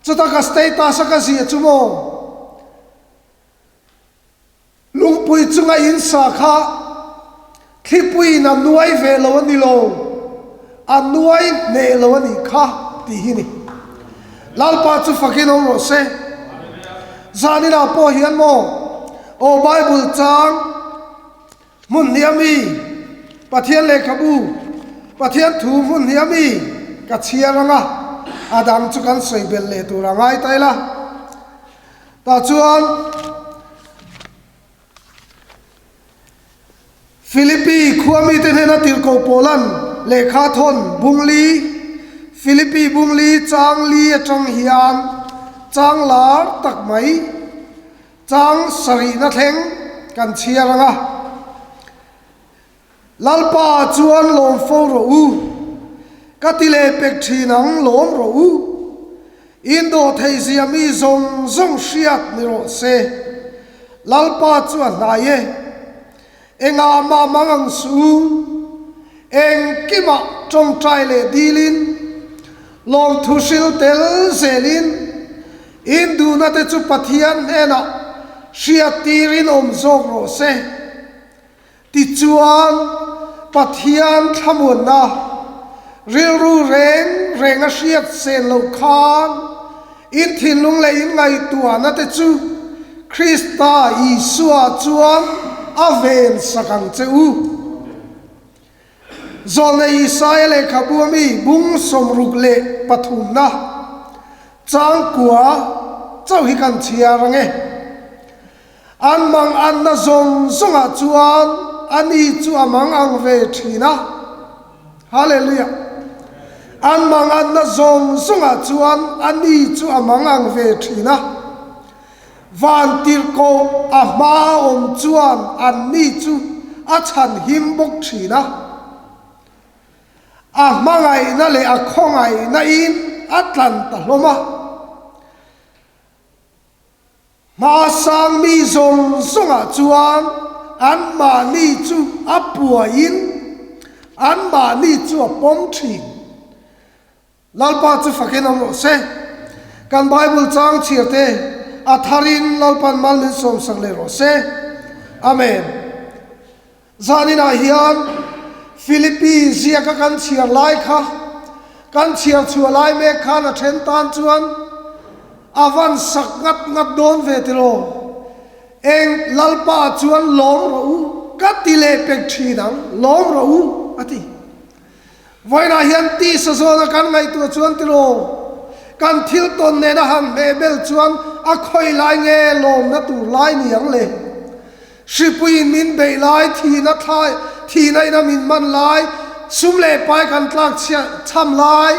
chuta ka status a ka ziah chu maw lungpui chunga in sa kha thlipuiin a nuai ve lo a ni lo, a nuai hneh lo a nih kha tih hi ni. Lalpa chu fakin awm rawh se. Zaninah pawh hian maw aw Bible chang Hmun hniam i Pathian lehkhabu, Pathian thu hmun hniam i ka chhiar ang a, a dang chu kan sawi belh leh tur a ngai ta ila. Tah chuan Philippi khua mite hnena tirhkoh Paula'n lehkha thawn bungli, Philippi bungli chang li atang hian chang lar tak mai, Chang sarihna thleng kan chhiar ang a, Lalpa chuan lawm fo rawh u, ka ti leh pek thin ang lawm rawh u, in dawh theih zia mi zawng zawng hriat ni rawh se, Lalpa chu a hnai e, engah mah mang ang suh u, engkimah tawngtai leh dilin, lawmthu hril tel zelin, In duhna te chu Pathian hnenah hriattirin awm zawk rawh se. Tichuan, Pathian thlamuanna rilru reng reng a hriat sen loh khan in thinlung leh in ngaihtuahna te chu Krista Isua chuan a ven sak ang che u. Zawlnei Isaia lehkhabu a mi bung 63 na changkua chauh hi kan chhiar ang e. An mang anna zawng zawngah chuan ani chu a mang ang ve thin a. Hallelujah! An mang anna zawng zawngah chuan ani chu a mang ang ve thin a. Vantirhkoh a hma a awm chuan anni chu a chhan him bawk thin a. A hmangaihna leh a khawngaihna in a tlan ta hlawm a. Hmasang mi zawng zawngah chuan anmahni chu a puaiin anmahni chu a pawm thin. Lalpa chu fakin awm rawh se. Kan Bible chang chhiar te a tharin Lalpan mal min sawmsak leh rawh se. Amen. Zaninah hian Philippi ziaka kan chhiar lai kha kan chhiar chhuah lai mek khan a then tan chuan a van sak ngat ngat dawn ve tiraw. Eng Lalpa chuan lawm rawh u ka ti leh pek thin ang, lawm rawh u a ti. Vawiinah hian tisa zawna kan ngaihtuah chuan tiraw, kan thil tawn nena han hmehbel chuan a khawi lai nge lawmna tur lai ni ang le? Hripuiin min beih lai, thihna thlai, thihna ina min man lai, sum leh pai kan tlak chhiah chham lai,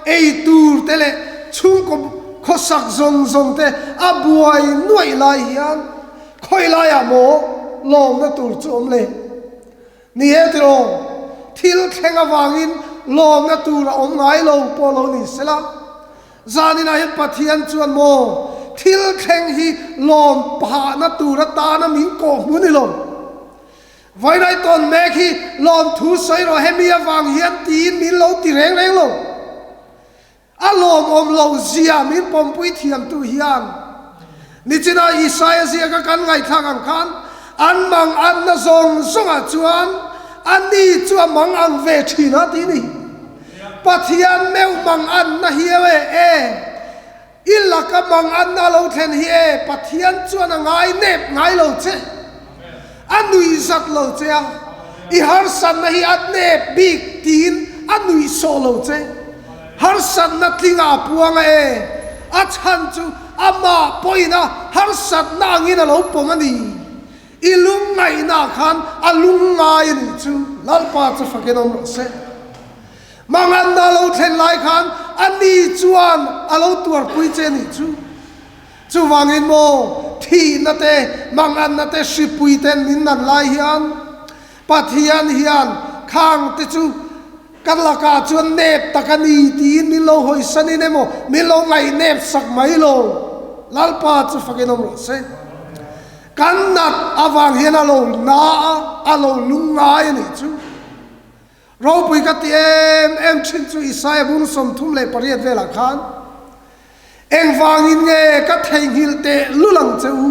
ei tur te leh chhungkaw khawsak zawng zawng te a buai nuaih lai hian khawi laiah maw lawmna tur chu awm le? Ni e tiraw, thil thleng avangin lawmna tur a awm ngai lo pawh lo ni sela. Zaninah hian Pathian chuan maw thil thleng hi lawm phahna tur atana min kawh hmu ni lo. Vainai tawn mek hi lawmthu sawi rawh hemi avang hian tiin min lo ti reng reng lo. A lawmawm lo zia min pawmpui thiamtu hian nichina Isaia ziaka kan ngaihthlak ang khan an mang anna zawng zawngah chuan ani chu a mang ang ve thin a ti ni. Pathian meuh mang anna hi e e, i laka mang anna a lo thlen hi e, Pathian chuan a ngai nep ngai lo che, a nuih zat lo che a, i harsatna hi a nep bik tiin a nuih sawh lo che, harsatna tlingah a puang a e, a chhan chu amah pawhin a harsatna angin a lo pawm a ni. I lungngaihnaah khan a lungngai a nih chu Lalpa chu fakin awm rawh se. Manganna a lo thlen lai khan a ni chuan a lo tuarpui che a nih chu. Chuvangin maw thihna te, manganna te, hripui ten min nan lai hian Pathian hian khang te chu ka lakah chuan nep tak a ni tiin min lo hawisanin emaw min lo ngaihnep sak mai lo. Lalpa chu fakin awm rawh se. Kan nat avang hian a lo na a, a lo lungngai a nih chu. Ropui ka ti em em thin chu Isaia bung 38 velah khan, Engvangin nge ka theihnghilh teh lul ang che u?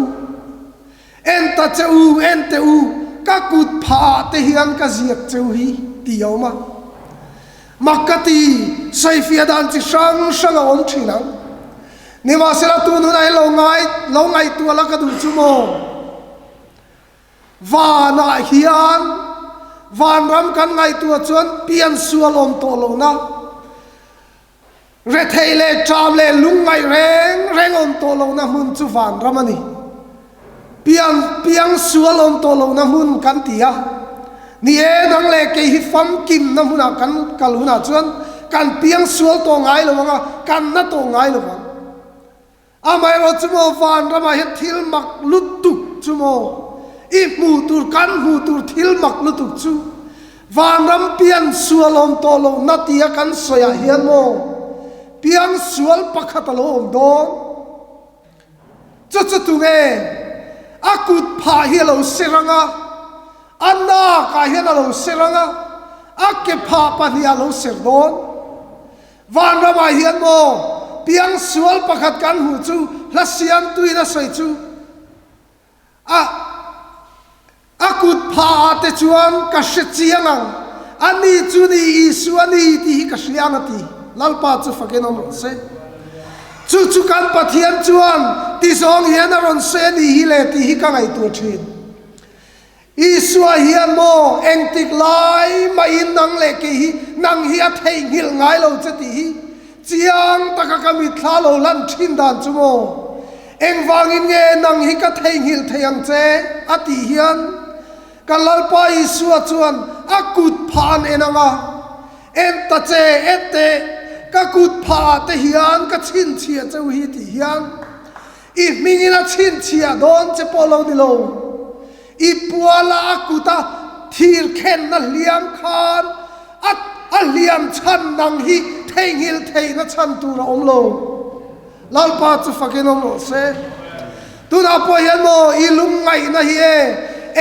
En ta che u, en teh u, ka kut phah ah te hian ka ziak che u hi, tih a awm a. Mak ka ti, sawifiah dan chi hrang hrang a awm thin ang. Nimahsela tun hunah hian lo ngai, lo ngaihtuah la ka duh chu maw? Vanah hian vanram kan ngaihtuah chuan piansual awm tawh lohna, retheih leh ṭam leh lungngaih reng reng awm tawh lohna hmun chu vanram a ni. Pian, piangsual awm tawh lohna hmun kan ti a. Ni e, nang leh kei hi famkimna hmunah kan kal hunah chuan kan piangsual tawh ngai lo ang a, kan na tawh ngai lo ang. Amaherawh chu maw vanramah hian thil mak lutuk chu maw i hmuh tur, kan hmuh tur thil mak lutuk chu vanram piansual awm tawh lohna tia kan sawiah hian maw piangsual pakhat a lo awm dawn. Chu chu tunge? A kut phah hi a lo ser ang a, a nakah hian a lo ser ang a, a ke phah pahnihah a lo ser dawn. Vanramah hian maw piangsual pakhat kan hmuh chu hla siamtuin a sawi chu a A kut phah ah te chuan ka hre chiang ang, a ni chu ni Isua a ni tih hi ka hria ang a ti. Lalpa chu fakin awm rawh se. Chu chu kan Pathian chuan ti zawng hian a rawn sawi a ni hi le tih hi ka ngaihtuah thin. Isua hian maw engtik lai mahin nang leh kei hi nang hi a theihnghilh ngai lo che tih hi Chiang taka ka mitthla lo lan thin dan chu maw? Engvangin nge nang hi ka theihnghilh thei ang che? a tih hian ka Lalpa Isua chuan a kut phah an en ang a, En ta che, en teh, ka kut phah ah te hian ka chhinchhiah cheu hi tih hian i hmingin a chhinchhiah dawn che pawh lo ni lo. I puala a kuta thir khenna hliam khan a a hliam chhan nang hi theihnghilh theihna chhan tur a awm lo. Lalpa chu fakin awm rawh se. Tunah pawh hian maw i lungngaihna hi e,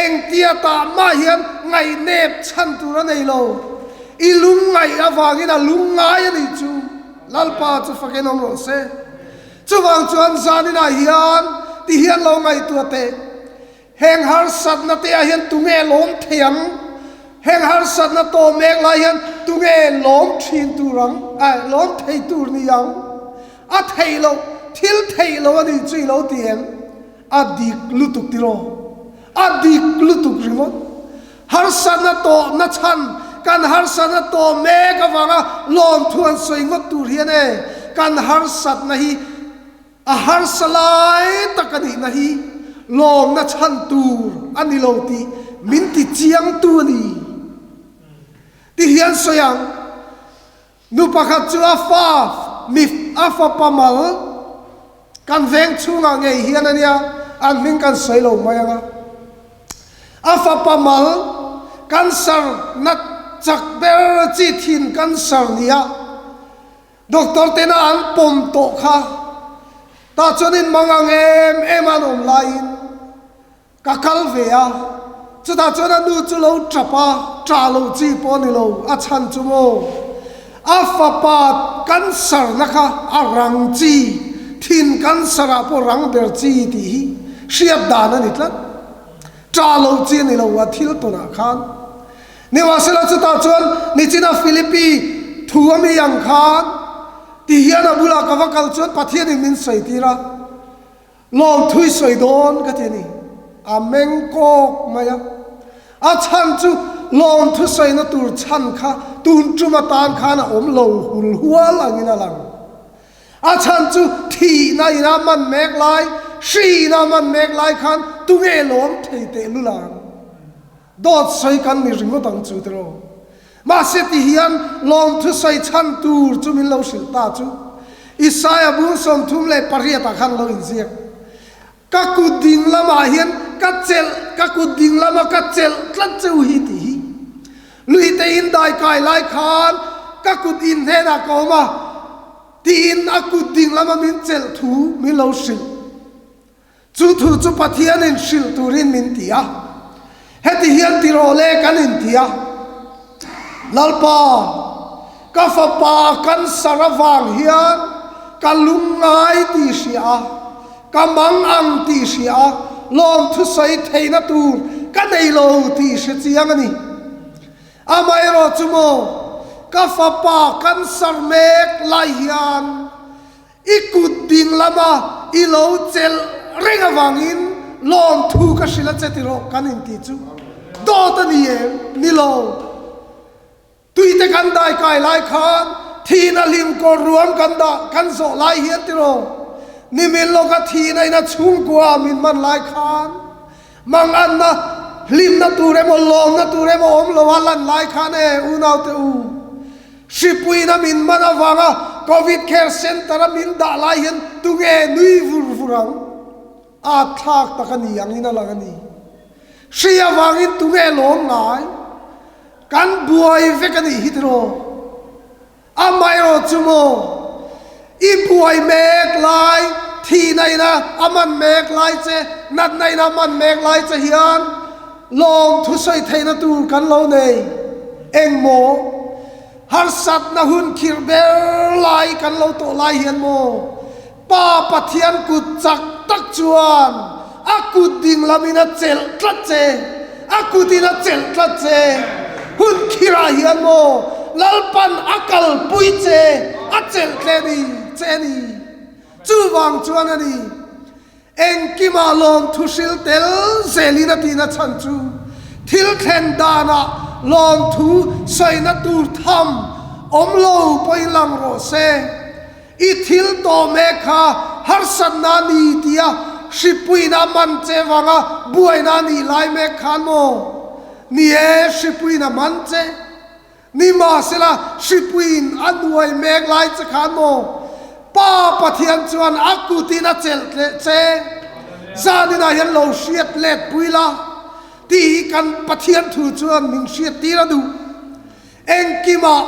engtia tah mah hian ngaihnep chhan tur a nei lo. I lungngaih avangin a lungngai a nih chu. Lalpa chu fakin awm rawh se. Chuvang chuan zaninah hian ti hian lo ngaihtuah teh. Heng harsatna te ah hian tunge lawm thei ang? Heng harsatna tawh mek lai hian tunge lawm thin tur ang? Aih, lawm thei tur ni ang? A theih loh, thil theih loh a nih chu i lo ti em? A dik lutuk tiraw? A dik lutuk ringawt. Harsatna tawhna chhan. kan harsatna tawh mek avanga lawmthu an sawi ngawt tur hian e, kan harsatna hi a harsa lai tak a nihna hi lawmna chhan tur a ni lo tih min ti chiangtu a ni. Ti hian sawi ang. Nu pakhat chu a fa mi a fapa mal kan veng chhungah ngei hian a nia, an hming kan sawi lo mai ang a. A fapa mal cancer nat chak ber chi thin cancer nia doctor tena an pawm tawh kha tah chuanin mangang em em an awm laiin Ka kal ve a, chutah chuan a nu chu lo tap a, ṭah loh chi pawh a ni lo, a chhan chu maw? A fapa cancer na kha a rang chi, thin cancer ah pawh rang ber chi tih hi hriat dan a ni tlat. Ṭah loh chi a ni lo a thil tawnah khan. Nimahsela chutah chuan nichina Philippi thu a mi ang khan ti hian a bulah ka va kal chuan Pathianin min sawi tir a. Lawmthui sawi dawn ka ti a ni. A meng kawk mai a. A chhan chu lawmthu sawina tur chhan kha tun tum atan khan a awm lo hul hual angin a lang. A chhan chu thihna ina man mek lai, hri ina man mek lai khan tunge lawm thei teh lul ang? Dawt sawi kan ni ringawt ang chu tiraw? Mahse ti hian lawmthu sawi chhan tur chu min lo hrilh ta chu Isaia bung 38 ah khan lo inziak. Ka kut ding lamah hian ka chelh, ka kut ding lama ka chelh tlat cheu hi tih hi. Lui te in dai kai lai khan ka kut in hnenah ka awm a tiin a kut ding lama min chelh thu min lo hrilh. Chu thu chu Pathianin hrilh turin min ti a, heti hian ti rawh le kan inti a, Lalpa, ka fapa cancer avang hian ka lungngai tih hria a, ka mang ang tih hria a, lawmthusawi theihna tur ka nei lo tih hre chiang a ni. Amaherawh chu maw, ka fapa cancer mek lai hian I kut ding lama i lo chelh reng avangin lawmthu ka hrilh a che tiraw kan inti chu dawt a ni em? Ni lo. Tuite kan dai kai lai khan thihna hlim kawr ruam kan dah kan zawh lai hian tiraw nimin lawka thihna in a chhungkua min man lai khan manganna hlimna tur emaw lawmna tur emaw awm lo a lan lai khan e unaute u. Hripuina min man avanga Covid Care Centre-a min dah lai hian tunge nui vur vur ang? At thlak tak a ni angin a lang a ni. Hri avangin tunge lawm ngai? Kan buai vek a nih hi tiraw? Amaherawh chu maw i buai mek lai, thihna ina a man mek lai che, natna ina a man mek lai che hian Lawm thusawi theihna tur kan lo nei. Eng maw? Harsatna hun khirh ber lai kan lo tawh lai hian maw? Pa Pathian kut chak tak chuan a kut ding lamin a chelh tlat che, a kutin a chelh tlat che. Hun khirhah hian maw Lalpan a kalpui che, a chelh tle ni che ni. Chuvang chuan a ni. Engkimah lawmthu hril tel zelin a tihna chhan chu thil thlen danah lawmthu sawina tur tham awm lo pawhin lang rawh se. I thil tawh mek kha harsatna a ni tia hripuina a man che vanga buaina a nih lai mek khan maw? Ni e, hripuina man che. Nimahsela, hripuiin a nuai mek lai che khan maw Pa Pathian chuan a kutin a chelh tleh che? Zaninah hian lo hriat let pui la tih hi kan Pathian thu chuan min hriat tir a duh. Engkimah,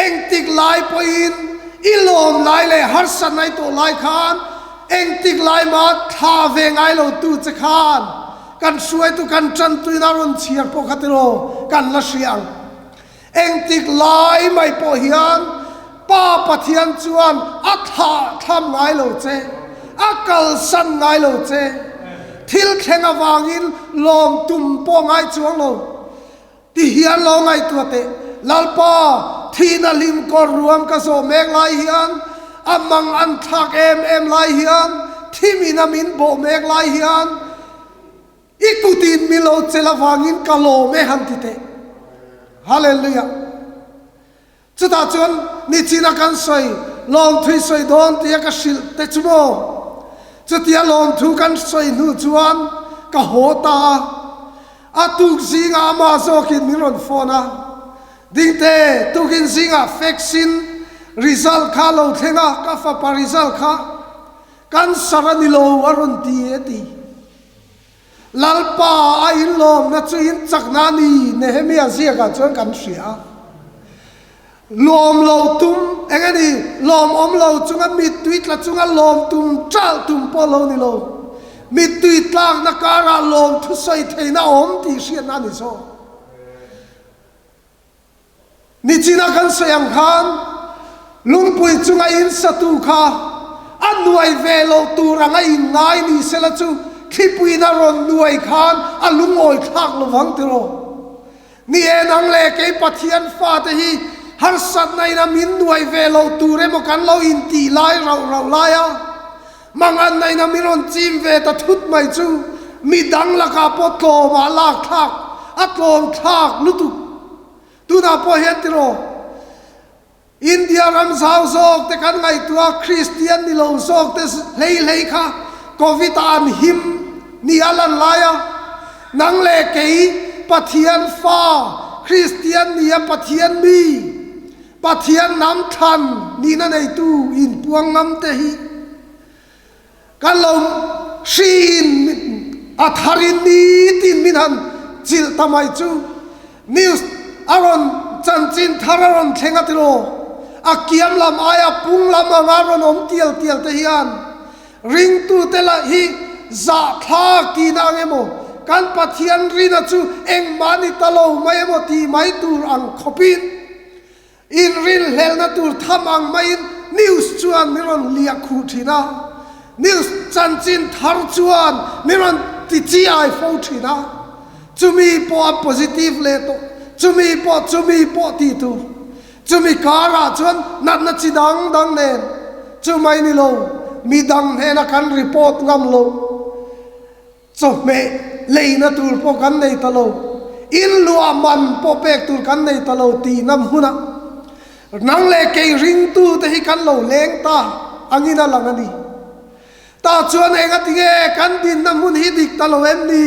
engtik lai pawhin i lawm lai leh harsatna i tawh lai khan engtik lai mah thla ve ngai lo tu che khan Kan hruaitu kan tantuina rawn chhiar pawh kha tiraw kan la hria ang. Engtik lai mai pawh hian Pa Pathian chuan a thlah thlam ngai lo che, a kalsan ngai lo che. Thil thleng avangin lawm tum pawh ngai chuang lo. Ti hian lo ngaihtuah teh, Lalpa, thihna hlim kawr ruam ka zawh mek lai hian, a mang an thlak em em lai hian, thim ina min bawh mek lai hian, i kutin mi lo chelh avangin ka lawm e han ti teh. Hallelujah! Chutah chuan nichina kan sawi lawmthui sawi dawn tia ka hrilh te chu maw? Chutia lawmthu kan sawi hnu chuan ka haw ta a, a tuk zingah amah zawkin min rawn phone a, Dingte, tukin zingah vaccine result kha lo thleng a, ka fapa result kha cancer a ni lo a rawn ti e ti. Lalpa a inlawmna chu in chakna a ni, Nehemia ziakah chuan kan hria a. Lawm lo tum, eng a ni, lawm awm lo chunga mittui tla chunga lawm tum ṭalh tum pawh lo ni lo. Mittui tlakna karah lawm thusawi theihna a awm tih hriatna a ni zawk. Nichina kan sawi ang khan lungpui chunga in satu kha a nuai ve loh tur anga in ngai ni sela chu thlipuiin a rawn nuai khan a lungawi thlak lo vang tiraw. Ni e nang leh kei Pathian fate hi harsatna in a min nuai ve loh tur emaw kan lo intih lai rauh rauh lai a, Manganna in a mi rawn chim ve ta thut mai chu mi dang lakah pawh tlawmah a lak thlak, a tlawm thlak lutuk. Tunah pawh hian tiraw India ram zau zawk te kan ngaihtuah Kristian ni lo zawk te hlei hlei kha Covid ah an him ni a lan lai a, nang leh kei Pathian fa Kristian ni a Pathian mi Pathian hnam thlan nihna neitu inpuang ngam te hi kan lo hriin a tharin nitin min han chilh ta mai chu news a rawn chanchin thar a rawn thleng a tiraw a kiam lam aia pung lam anga rawn awm tial tial te hian ringtute lah hi zahthlak tihna ang emaw kan Pathian rina chu engmah ni ta lo mai emaw tih mai tur ang khawpin Inrinhlelhna tur tham ang maiin news chuan min rawn liah khuh thin a, news chanchin thar chuan min rawn ti chiai fo thin a, chumi pawh a positive leh tawh, chumi pawh chumi pawh tih tur, chumi karah chuan natna chi dang dang nen, chumai ni lo, midang hnena kan report ngam loh. Chawhmeh leina tur pawh kan nei ta lo, in luah man pawh pek tur kan nei ta lo tih nam hunah nang leh kei ringtute hi kan lo leng ta angin a lang a ni. Tah chuan engatinge kan dinna hmun hi dik ta lo em ni?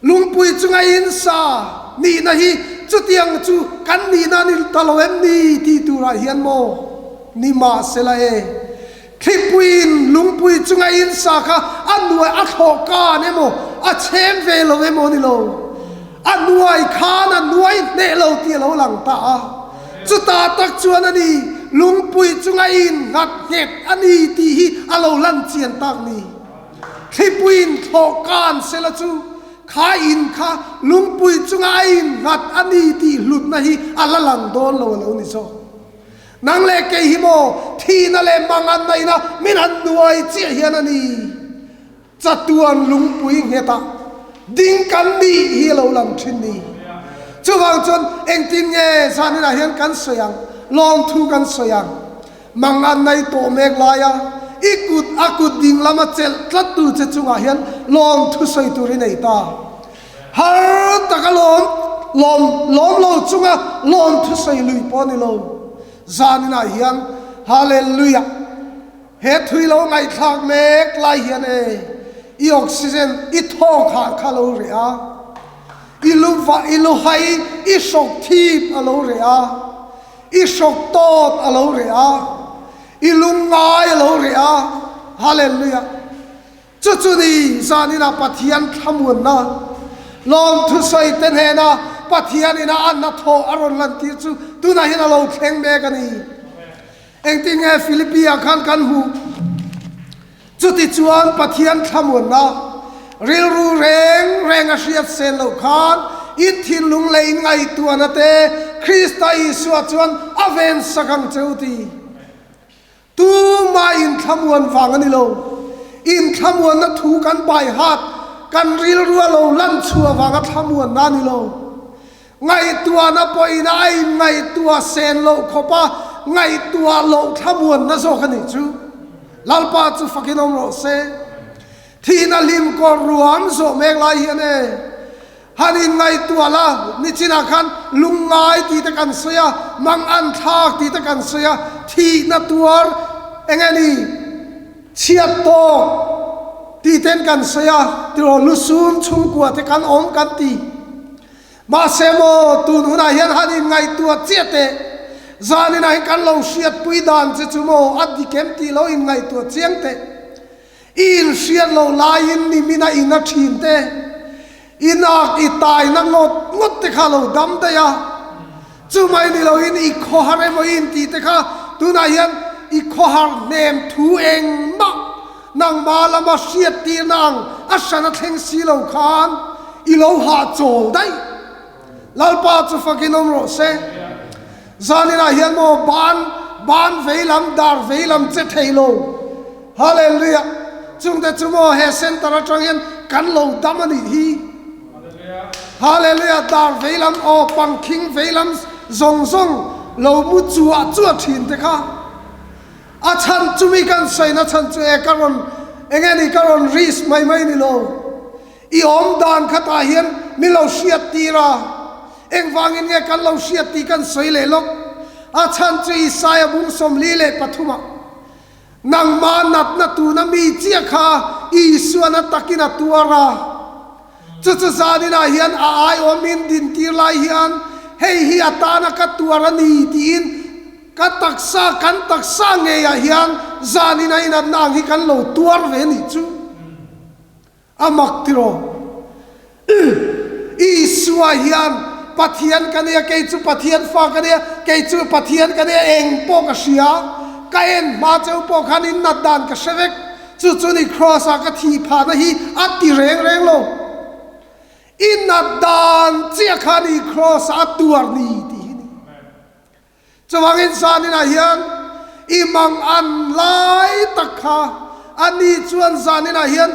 Lungpui chunga insa nihna hi chutiang chu kan nihna a ni ta lo em ni tih turah hian maw ni mahsela e, thlipuiin lungpui chunga insa kha a nuai a thlawh kan emaw a chhem ve lo emaw ni lo, a nuai khan a nuai hneh lo tih a lo lang ta a, chutah tak chuan a ni lungpui chunga innghat nghet a ni tih hi a lo lan chian tak ni. Thlipuiin thlawh kan sela chu kha in kha lungpui chunga a innghat a ni tih hlutna hi a la lang dawn lo a lo ni zawk. Nang leh kei hi maw thihna leh manganna ina min han nuai chiah hian a ni chatuan lungpui nghetah ding kan nih hi a lo lang thin ni. Chuvang chuan engtin nge zaninah hian kan sawi ang, lawmthu kan sawi ang. Mang an nei tawh mek lai a, i kut a kut ding lama chelh tlat tu che chungah hian lawm thusawi tur i nei ta. Har taka lawm lawm lawm lo chunga lawm thusawi lui pawh a ni lo. Zaninah hian Hallelujah! He thui lo ngaihthlak mek lai hian e, i oxygen i thawk hah kha lo reh a, i lu vah i lu hai i hrawk thip a lo reh a, I hrawk tawt a lo reh a, i lungngai a lo reh a, Hallelujah! Chu chu ni zaninah Pathian thlamuanna, lawmthusawi te hnena Pathian ina a hnathawh a rawn lantir chu tunah hian a lo thleng mek a ni. Engtin nge Philippi-ah khan kan hmuh? Chutichuan Pathian thlamuanna rilru reng reng a hriat sen loh khan in thinlung leh in ngaihtuahna te Krista Isua chuan a ven sak ang che u ti. Tumah in thlamuan vang a ni lo. In thlamuanna thu kan baihat, kan rilru a lo lan chhuah vanga thlamuanna a ni lo. Ngaihtuahna pawhin a inngaihtuah sen loh khawp a, ngaihtuah loh thlamuanna zawk a nih chu. Lalpa chu fakin awm rawh se. Thihna hlim kawr ruam zawh mek lai hian e. Han inngaihtuah la, nichinah khan lungngai tih te kan sawi a, mangan thlak tih te kan sawi a, thihna tuar eng nge ni, chhiat tawk tih ten kan sawi a, tiraw lusun chhungkua te kan awm kan ti. Mahse maw, tun hunah hian han inngaihtuah chiah teh. Zaninah hian kan lo hriatpui dan che chu maw, a dik em tih lo inngaihtuah chiang teh. I inhriat loh laiin nimina in a thin te, i nak i taina ngawt ngawt te kha lo dam daih a. Chumai ni loin i khawhar emaw i intih te kha tunah hian i khawhar hnem thu engmah nangmah lama hriattirna ang a hran a thleng si lo khan i lo hahchawl daih. Lalpa chu fakin awm rawh se. Zaninah hian maw ban ban vei lam dar vei lam che thei lo. Hallelujah! Chungte chu maw he center atang hian kan lo dam a nih hi. Hallelujah! Dar vei lam aw pangkhing vei lam zawng zawng lo mu chuah chuah thin te kha. A chhan chumi kan sawi na chhan chu e ka rawn enge ni ka rawn risk mai mai ni lo. I awm dan khatah hian min lo hriat tir a, engvangin nge kan lo hriat tih kan sawi leh lawk. A chhan chu Isaia bung 43 ah, Nangmah natna tuna mi chiah kha Isuan a takin a tuar a. Chu chu zaninah hian a aiawm min din tir lai hian hei hi a tana ka tuar a ni tiin ka taksa, kan taksa ngeiah hian zaninah i natna ang hi kan lo tuar ve nih chu. A mak tiraw? Isua hian Pathian ka nia, kei chu Pathian fa ka nia, kei chu Pathian ka nia, eng pawh ka hria, ka en hma cheu pawh khan in nat dan ka hre vek, chu chu ni Kraws ah ka thih phahna hi a ti reng reng lo. I nat dan chiah kha ni Kraws ah a tuar ni tih hi ni. Chuvangin zaninah hian i mang an lai tak kha a ni chuan zaninah hian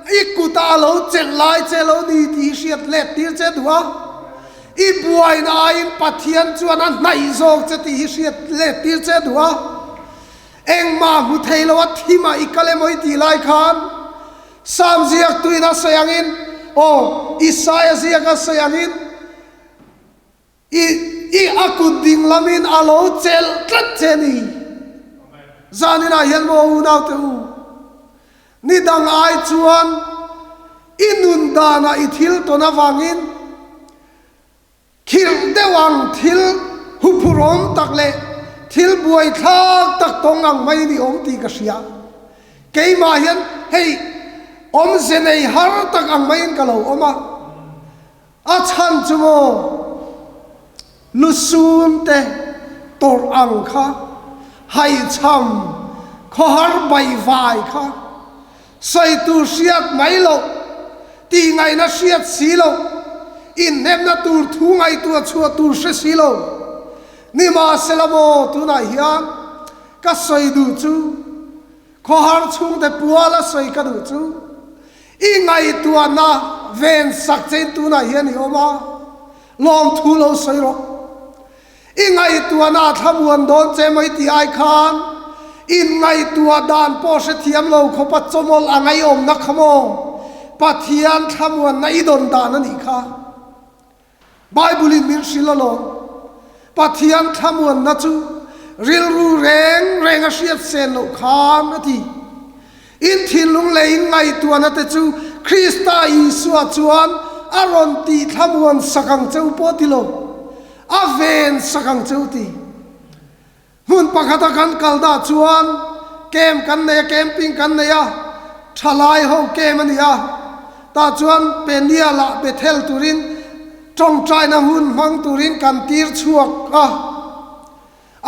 i kutah a lo chelh lai che lo ni tih hi hriat let tir che duh a, i buaina aiin Pathian chuan a hnaih zawk che tih hi hriat let tir che duh a. Engmah hmu thei lo a thimah i kal emaw i tih lai khan Sam ziaktuin a sawi angin, aw, Isaia ziak a sawi angin, I i a kut ding lamin a lo chelh tlat che ni. Zaninah hian maw unaute u, ni dang ai chuan i nun danah i thil tawn avangin khirh deuh ang thil huphurhawm tak leh thil buaithlak tak tawng ang mai ni awm tih ka hria. Keimah hian hei awmze nei har tak ang maiin ka lo awm a. A chhan chu maw lusun te tawrh ang kha, haihchham khawhar baihvai kha, sawi tur hriat mai loh, tihngaihna hriat si loh, inhnemna tur thu ngaihtuah chhuah tur hre si lo. Nimahsela maw tunah hian ka sawi duh chu, Khawhar chhungte puala sawi ka duh chu i ngaihtuahna ven sak chein tunah hian i awm a, lawmthu lo sawi rawh. I ngaihtuahna a thlamuan dawn che mai tih ai khan in ngaihtuah dan pawh hrethiam lo khawpa chawmawlh a ngaihawmna kha maw Pathian thlamuanna i dawn dan a nih kha. Bible in min hrilh alawm. Pathian thlamuanna chu rilru reng reng a hriat sen loh khan a ti. In thinlung leh in ngaihtuahna te chu Krista Isua chuan a rawn tih thlamuan sak ang che u pawh ti lo, a ven sak ang che u ti. Hmun pakhata kan kal dah chuan camp kan nei a, camping kan nei a, thalai ho camp a ni a, tah chuan Peniel ah Bethel turin tawngtaina hun hmang turin kan tir chhuak a,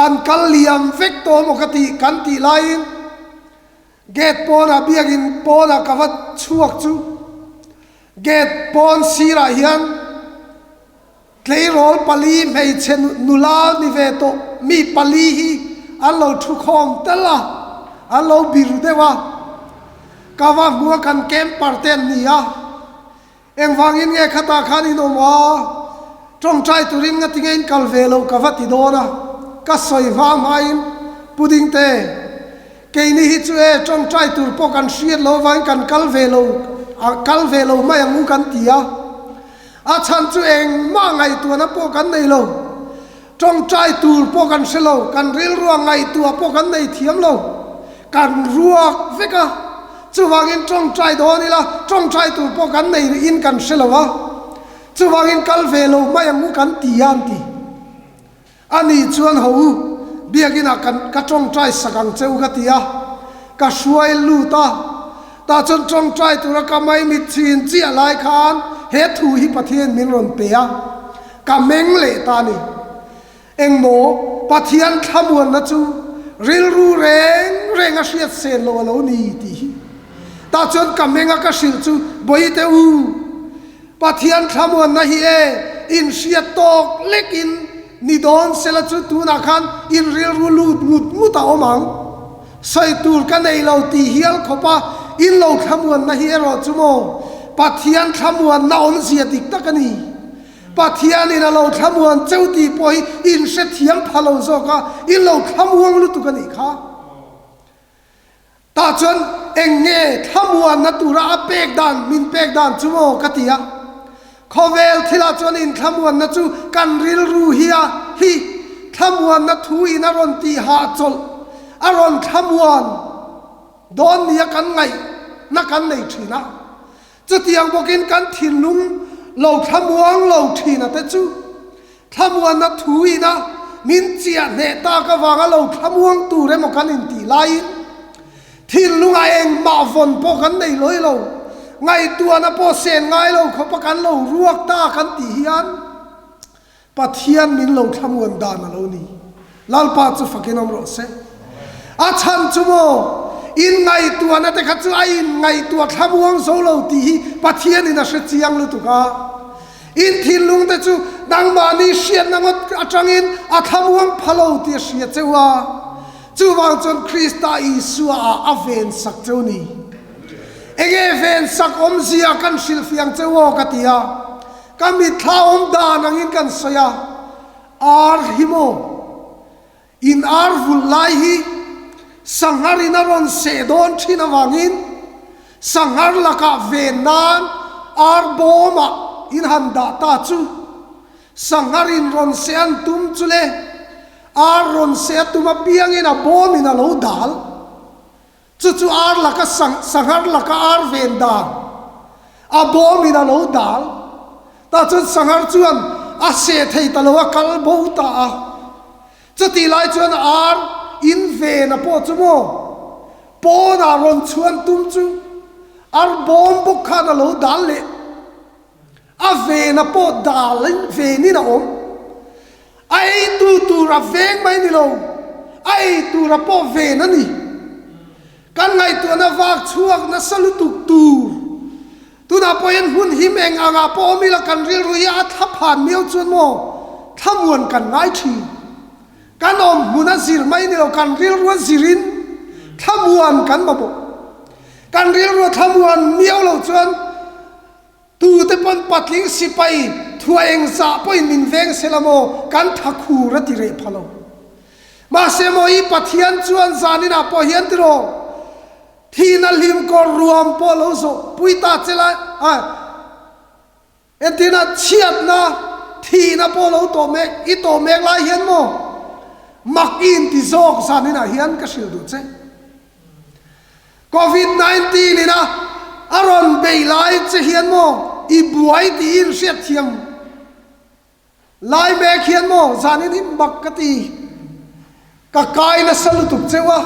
an kal liam vek tawh maw ka tih kan tih laiin gate pawnah biakin pawnah ka va chhuak chu gate pawn sirah hian Tleirawl pali hmeichhe nula ni ve tawh mi pali hi an lo thu khawm tel a, an lo bir deuh a. Ka va hmu a kan camper te an ni a, engvangin nge khatah khan in awm a, tawngtai turin nga tinge in kal ve lo ka va ti dawn a, ka sawi hma hmain Pu Dingte, keini hi chu e tawngtai tur pawh kan hriat lo avangin kan kal ve lo, kal ve lo mai ang u kan ti a. A chhan chu engmah ngaihtuahna pawh kan nei lo. Tawngtai tur pawh kan hre lo, kan rilrua ngaihtuah pawh kan nei thiam lo. Kan ruak vek a, chuvangin tawngtai dawn ila tawngtai tur pawh kan nei in kan hre lo a, chuvangin kal ve lo mai ang u kan ti a an ti. A nih chuan ho u, biakinah kan ka tawngtai sak ang che u ka ti a, ka hruai lut a, tah chuan tawngtai tura ka maimit chin chiah lai khan he thu hi Pathian min rawn pe a, Ka meng leh ta ni. Engmaw Pathian thlamuanna chu rilru reng reng a hriat sen lo a lo ni tih hi. Tah chuan ka meng a ka hrilh chu Bawihte u, Pathian thlamuanna hi e in hriat tawk lek in ni dawn sela chu tunah khan in rilru lut ngut ngut a awm ang. Sawi tur ka nei lo tih hial khawp a in lo thlamuanna hi erawh chu maw Pathian thlamuanna awmzia dik tak a ni. Pathianin a lo thlamuan cheu tih pawh hi in hrethiam pha lo zawk a, in lo thlamuang lutuk a nih kha. Tah chuan eng nge thlamuanna tura a pek dan, min pek dan chu maw ka ti a. Khawvel thilah chuan in thlamuanna chu kan rilru hi a hi thlamuanna thu in a rawn tih hahchawlh, a rawn thlamuan dawn nia kan ngaihna kan nei thin a. Chutiang bawkin kan thinlung lo thlamuang lo thina te chu thlamuanna thu ina min chiah hneh tak avanga lo thlamuang tur emaw kan intih laiin thinlungah engmah vawn pawh kan nei lawi lo, ngaihtuahna pawh sen ngai lo khawpa kan lo ruak ta kan tih hian Pathian min lo thlamuan dan a lo ni. Lalpa chu fakin awm rawh se. A chhan chu maw, in ngaihtuahna te kha chu a in ngaihtuah thlamuang zo lo tih hi Pathianin a hre chiang lutuk a. In thinlung te chu nangmahni hriatna ngawt atangin a thlamuang pha lo tih a hria cheu a. Chuvang chuan Krista Isua ah a ven sak cheu ni. Enge ven sak awmzia kan hrilhfiang cheu aw ka ti a. Ka mitthla awm dan angin kan sawi a, ar hi maw? In ar vulh lai hi sanghar in a rawn seh dawn thin avangin sanghar lakah ven nan ar bawmah in han dah ta chu sanghar in rawn seh an tum chu le ar rawn seh a tum apiangin a bawmin a lo dal. Chu chu ar laka sanghar laka ar ven dan a bawmin a lo dal. Tah chuan sanghar chuan a seh thei ta lo a, kal bo ta a. Chutih lai chuan ar in ven a pawh chu maw pawnah rawn chhuan tum chu ar bawm bawk khan a lo dal leh. A ven a pawh dal venin a awm. A eitu tur a veng mai ni lo, a ei tur a pawh ven a ni. Kan ngaihtuahna vak chhuak nasa lutuk tur. Tunah pawh hian hmun him eng angah pawh awm ila kan rilru hi a thla phan miau chuan maw thlamuan kan ngai thin. Kan awm hmun a zir mai ni lo, kan rilru a zirin thlamuan kan mamawh. Kan rilru a thlamuan miau lo chuan Tute pawn patling sipai thua eng zah pawhin min veng se la maw, kan tha khur a ti reh pha lo. Mahse maw i Pathian chuan zaninah pawh hian tiraw, thihna hlim kawr ruam pawh lo zawh pui ta che la, a entirna chhiatna thihna pawh lo tawh mek, i tawh mek lai hian maw mak i inti zawk zaninah hian ka hrilh duh che. Covid 19 in a a rawn bei lai che hian maw i buai tiin hriatthiam lai mek hian maw zanin hi mak ka ti ka kai nasa lutuk cheu a,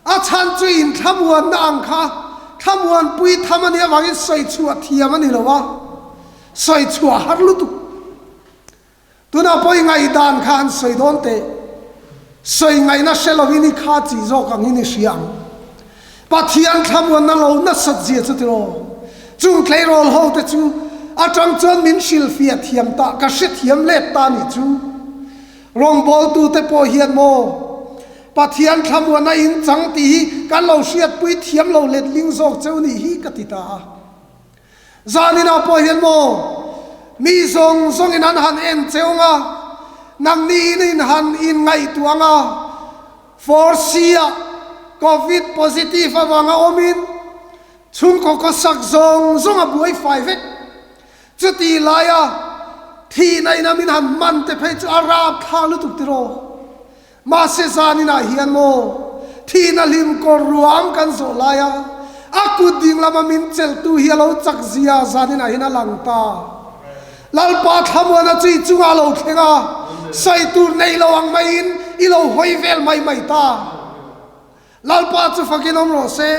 a chhan chu in thlamuanna ang kha thlamuanpui tham a nih avangin sawi chhuah thiam a ni lo a, sawi chhuah har lutuk. Tunah pawh i ngaihdan kha han sawi dawn teh. Sawi ngaihna hre lovin i kha chi zawk angin i hria ang. Pathian thlamuanna lo nasat zia chu tiraw? Chung tleirawl ho te chu atang chuan min hrilhfiah thiam ta, ka hrethiam let ta nih chu. Rawngbawltu te pawh hian maw Pathian thlamuanna in chang tih hi kan lo hriatpui thiam lo letling zawk cheu nih hi ka ti ta a. Zaninah pawh hian maw mi zawng zawngin an han en cheu ang a, nangni in in han inngaihtuah ang a, Force-ah Covid positive avanga awmin chhungkaw khawsak zawng zawng a buai fai vek. Chutih laia thihna ina min han man te phei chu a rapthlak lutuk tiraw? Mahse zaninah hian maw thihna hlim kawr ruam kan zawh laia a kut ding lama min chelhtu hi a lo chak zia zaninah hian a lang ta. Lalpa thlamuana chu i chungah a lo thleng a, sawi tur nei lo ang maiin i lo hawi vel mai mai ta. Lalpa chu fakin awm rawh se.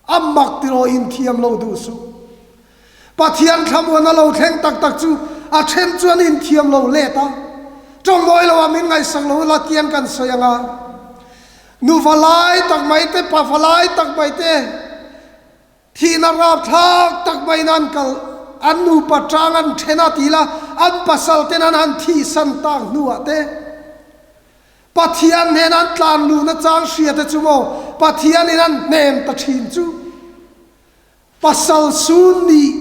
A mak tiraw inthiam lo duh suh. Pathian thlamuan a lo thleng tak tak chu a then chuan inthiam lo let a, tawngmawi lo ah min ngaihsak lo la tiang kan sawi ang a. Nu valai tak mai te, pa valai tak mai te thihna rapthlak tak maiin an kal, an nupa tang an then a ti la, an pasal ten an han thihsan tak hnuah te, Pathian hnena an tlan luhna chang hria te chu maw Pathianin an hnem ta thin chu pasal sun nih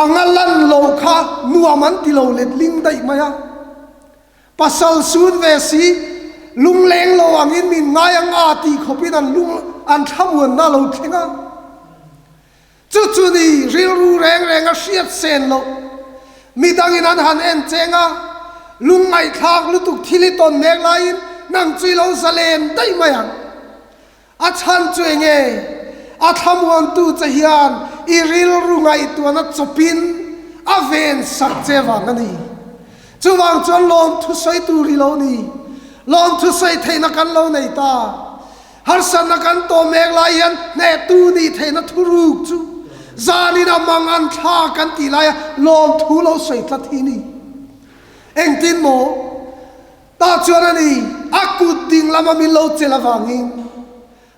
anga lan lo kha nuam an ti lo let ling daih mai a. Pasal sun ve si lungleng lo angin min ngai anga tih khawpin an lung an thlamuanna lo thleng a. Chu chu ni rilru reng reng a hriat sen loh. Midangin an han en cheng a, lungngaihthlak lutuk thil i tawn mek laiin nang chu i lo zalen daih mai ang. A chhan chu enge? A thlamuantu che hian i rilru ngaihtuahna chawpin a ven sak che vang a ni. Chuvang chuan lawmthu sawi tur i lo ni. Lawmthu sawi theihna kan lo nei ta. Harsatna kan tawh mek lai hian hnehtu nih theihna thuruk chu zanin a mang an thla kan tih laia lawmthu lo sawi tlat hi ni. Engtin maw? Tah chuan a ni, a kut ding lama min lo chelh avangin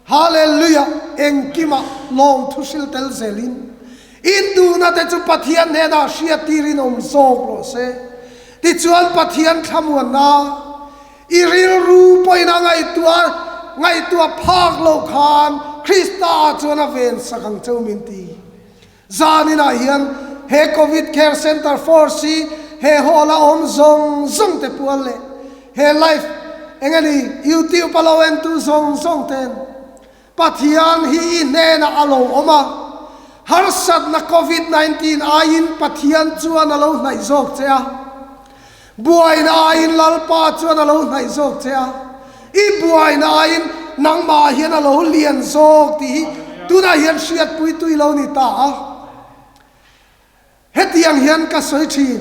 Hallelujah engkimah lawmthu hril tel zelin induhna te chu Pathian hnenah hriattirin awm zawk rawh se. Tichuan Pathian thlamuanna I rilru pawhin a ngaihtuah ngaihtuah phak loh khan Krista ah chuan a ven sak ang cheu min ti. Zaninah hian he Covid Care Centre Force hi he hall a awm zawng zawng te pual leh he live eng a ni YouTube a lo entu zawng zawng ten Pathian hi i hnenah a lo awm a, harsatna Covid 19 aiin Pathian chuan a lo hnaih zawk che a, buaina aiin Lalpa chuan a lo hnaih zawk che a, i buaina aiin nangmah hian a lo lian zawk tih hi tunah hian hriatpuitu i lo ni ta a. Hetiang hian ka sawi thin,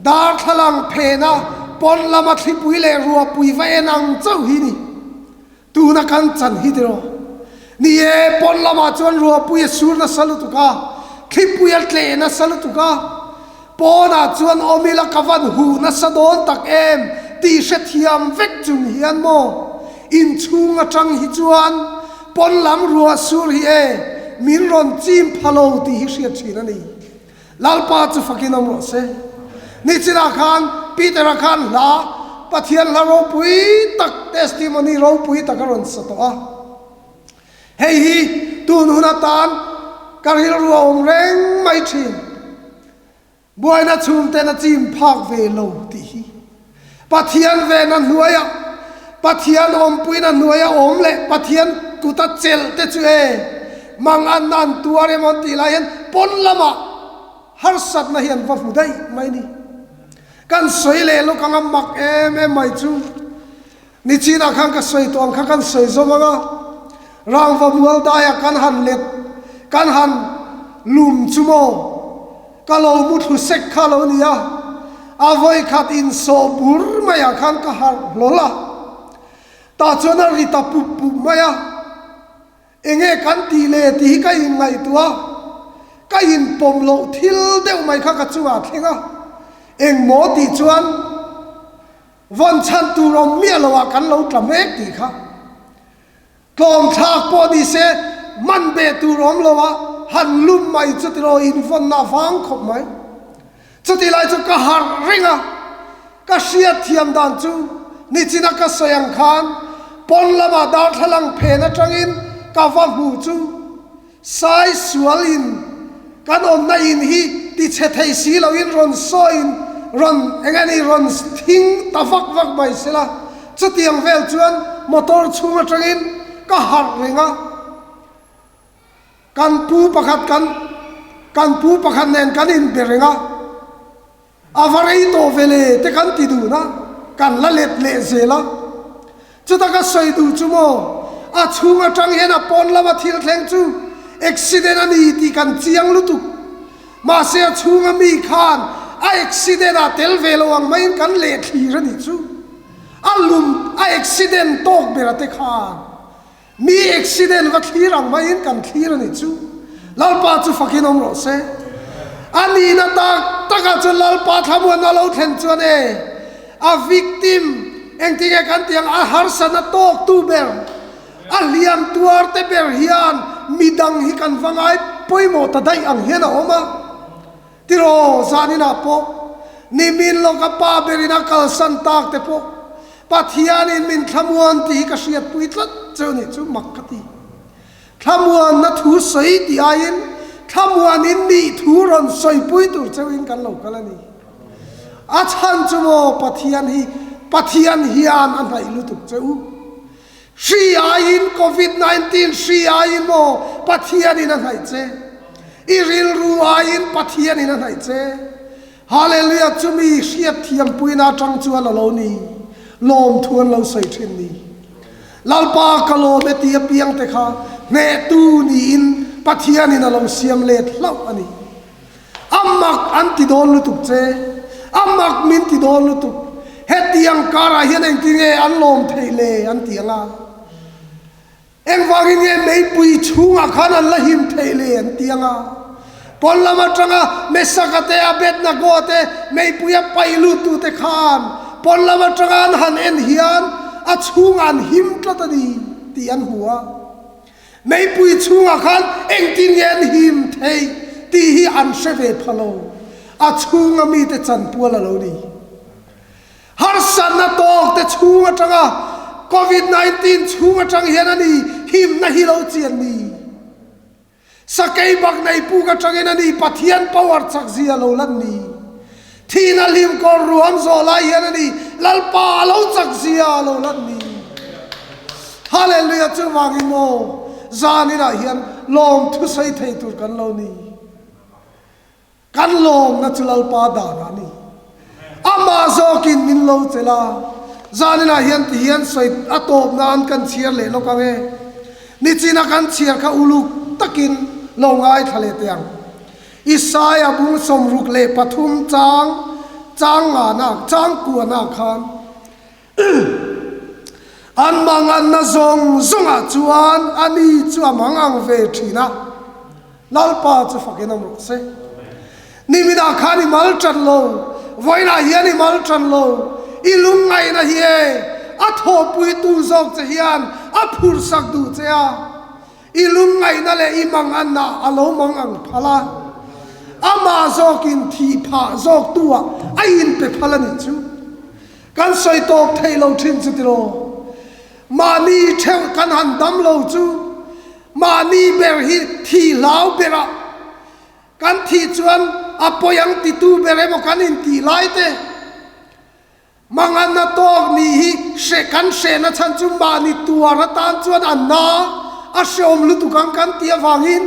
darthlalang phena pawn lama thlipui leh ruahpui va en ang chauh hi ni. Tuna kan chan hi tiraw? Ni e, pawn lamah chuan ruahpui a sur nasa lutuk a, thlipui a tleh nasa lutuk a, pawnah chuan awm ila ka van huh nasa dawn tak em tih hrethiam vek chung hian maw inchhung atang hi chuan Pawn lam ruah sur hi e, min rawn chim pha lo tih hi hriat thin a ni. Lalpa chu fakin awm rawh se. Nichinah khan Peter-a khan hla, Pathian hla ropui tak, testimony ropui tak a rawn sa tawh a. Hei hi tun hun atan ka rilru a awm reng mai thin. Buaina chhungten a chim phak ve lo tih hi Pathian vena hnuaia Pathian awmpuina hnuaia awm leh Pathian kuta chelh te chu e manganna an tuar emaw an tih lai hian pawn lamah harsatna hi an va hmu daih mai ni. Kan sawi leh lawk anga mak em em mai chu Nichinah khan ka sawi tawh ang kha kan sawi zawm ang a, rangva mual daiah kan han let, kan han lum chu maw, ka lo mu thlu sek kha lo ni a, a vawi khat insawh bur maiah khan ka harh hlawl a, tah chuan a ri ta pup pup mai a, enge kan tih le tih hi ka inngaihtuah a, ka inpawm loh thil deuh mai kha ka chungah a thleng a, engmaw tih chuan. Vawn chhan tur awm miah lo ah kan lo tla mek tih kha tlawm thlak pawh ni se man beh tur awm lo a han lum mai chu tiraw in vawnna a vang khawp mai. Chuti lai chu ka harh reng a, ka hriat thiam dan chu nichina ka sawi ang khan pawn lamah darthlalang phen atangin ka va hmu chu Sai sual in kan awmna in hi ti chhe thei si lo in rawn sawi in rawn eng eng rawn thing ta vak vak mai sela chutiang vel chuan motor chhung atangin ka harh reng a kan pu pakhat kan. Kan pu pakhat nen kan inbe reng a, a va rei tawh ve le te kan ti dun a, kan la let leh zel a. Chuta ka sawi duh chu maw, a chhung atang hian a pawn lama thil thleng chu accident a ni tih kan chiang lutuk. Mahse a chhunga mi khan a accident ah tel ve lo ang maiin kan leh thlir a nih chu. A lum a accident tawk ber a te khan mi accident va thlir ang maiin kan thlir a nih chu. Lalpa chu fakin awm rawh se. A nihna tak takah chuan Lalpa thlamuanna lo thlen chuan e a victim engtinge kan tih ang a harsatna tawktu ber a hliam tuar te ber hian midang hi kan va ngai pawimawh ta daih ang hian a awm a. Tiraw, zaninah pawh nimin lawka pa berin a kalsan tak te pawh Pathianin min thlamuan tih hi ka hriatpui tlat cheu nih chu mak ka ti. Thlamuanna thu sawi tih aiin thlamuanin nih thu rawn sawipui tur cheuin kan lo kal a ni. A chhan chu maw Pathian hi Pathian hian a hnaih lutuk cheu. Hri aiin Covid 19 hri aiin maw Pathianin a hnaih che. I rilru aiin Pathianin a hnaih che. Hallelujah chumi hriat thiampuina atang chuan a lo ni. Lawmthu an lo sawi thin ni. Lalpa ka lawm e ti apiang te kha hnehtu niin Pathianin a lo siam let hlauh a ni. A mak an ti dawn lutuk che, a mak min ti dawn lutuk. Hetiang karah hian engtin nge an lawm theih le an ti ang a. Engvangin nge meipui chhungah khan an la him theih le an ti ang a. Pawn lam atanga Mesaka te, Abednego te, meipuia paih luttute khan pawn lam atanga an han en hian a chhungah an him tlat a ni tih an hmu a. Meipui chhungah khan engtin nge an him theih tih hi an hre ve pha lo. A chhunga mite chanpual a lo ni. Harsatna tawk te chhung atanga Covid 19 chhung atang hian a ni himna hi lo chian ni. Sakei bak nei puk atangin a ni Pathian power chak zia lo lan ni. Thihna hlim kawr ruam zawh lai hian a ni Lalpa a lo chak zia a lo lan ni. Hallelujah chuvangin maw zaninah hian lawm thusawi thei tur kan lo ni. Kan lawmna chu Lalpa danah a ni. Amah zawkin min lo chelh a, zaninah hian ti hian sawi a tawp nan kan chhiar leh lawk ang e. Nichina kan chhiar kha uluk takin lo ngaithla leh teh ang. Isaia bung 63 chang chang ngana chang kuana khan an manganna zawng zawngah chuan ani chu a mangang ve thin a, Lalpa chu fakin awm rawh se. Niminah khan i mal tan lo, vawiinah hian i mal tan lo, i lungngaihna hi e a thawhpuitu zawk che hian a phurhsak duh che a. I lungngaihna leh i manganna a lo mang ang phal a, amah zawkin thih phah zawktu ah a inpe phal a nih chu. Kan sawi tawp thei lo thin chu tiraw? Mahni theuh kan han dam lo chu mahni ber hi thih hlau berah kan thih chuan a pawi ang titu ber emaw kan intih lai te, Manganna tawk nih hi hre kan hrehna chhan chu mahni tuar atan chuan a na a hreawm lutuk ang kan tih avangin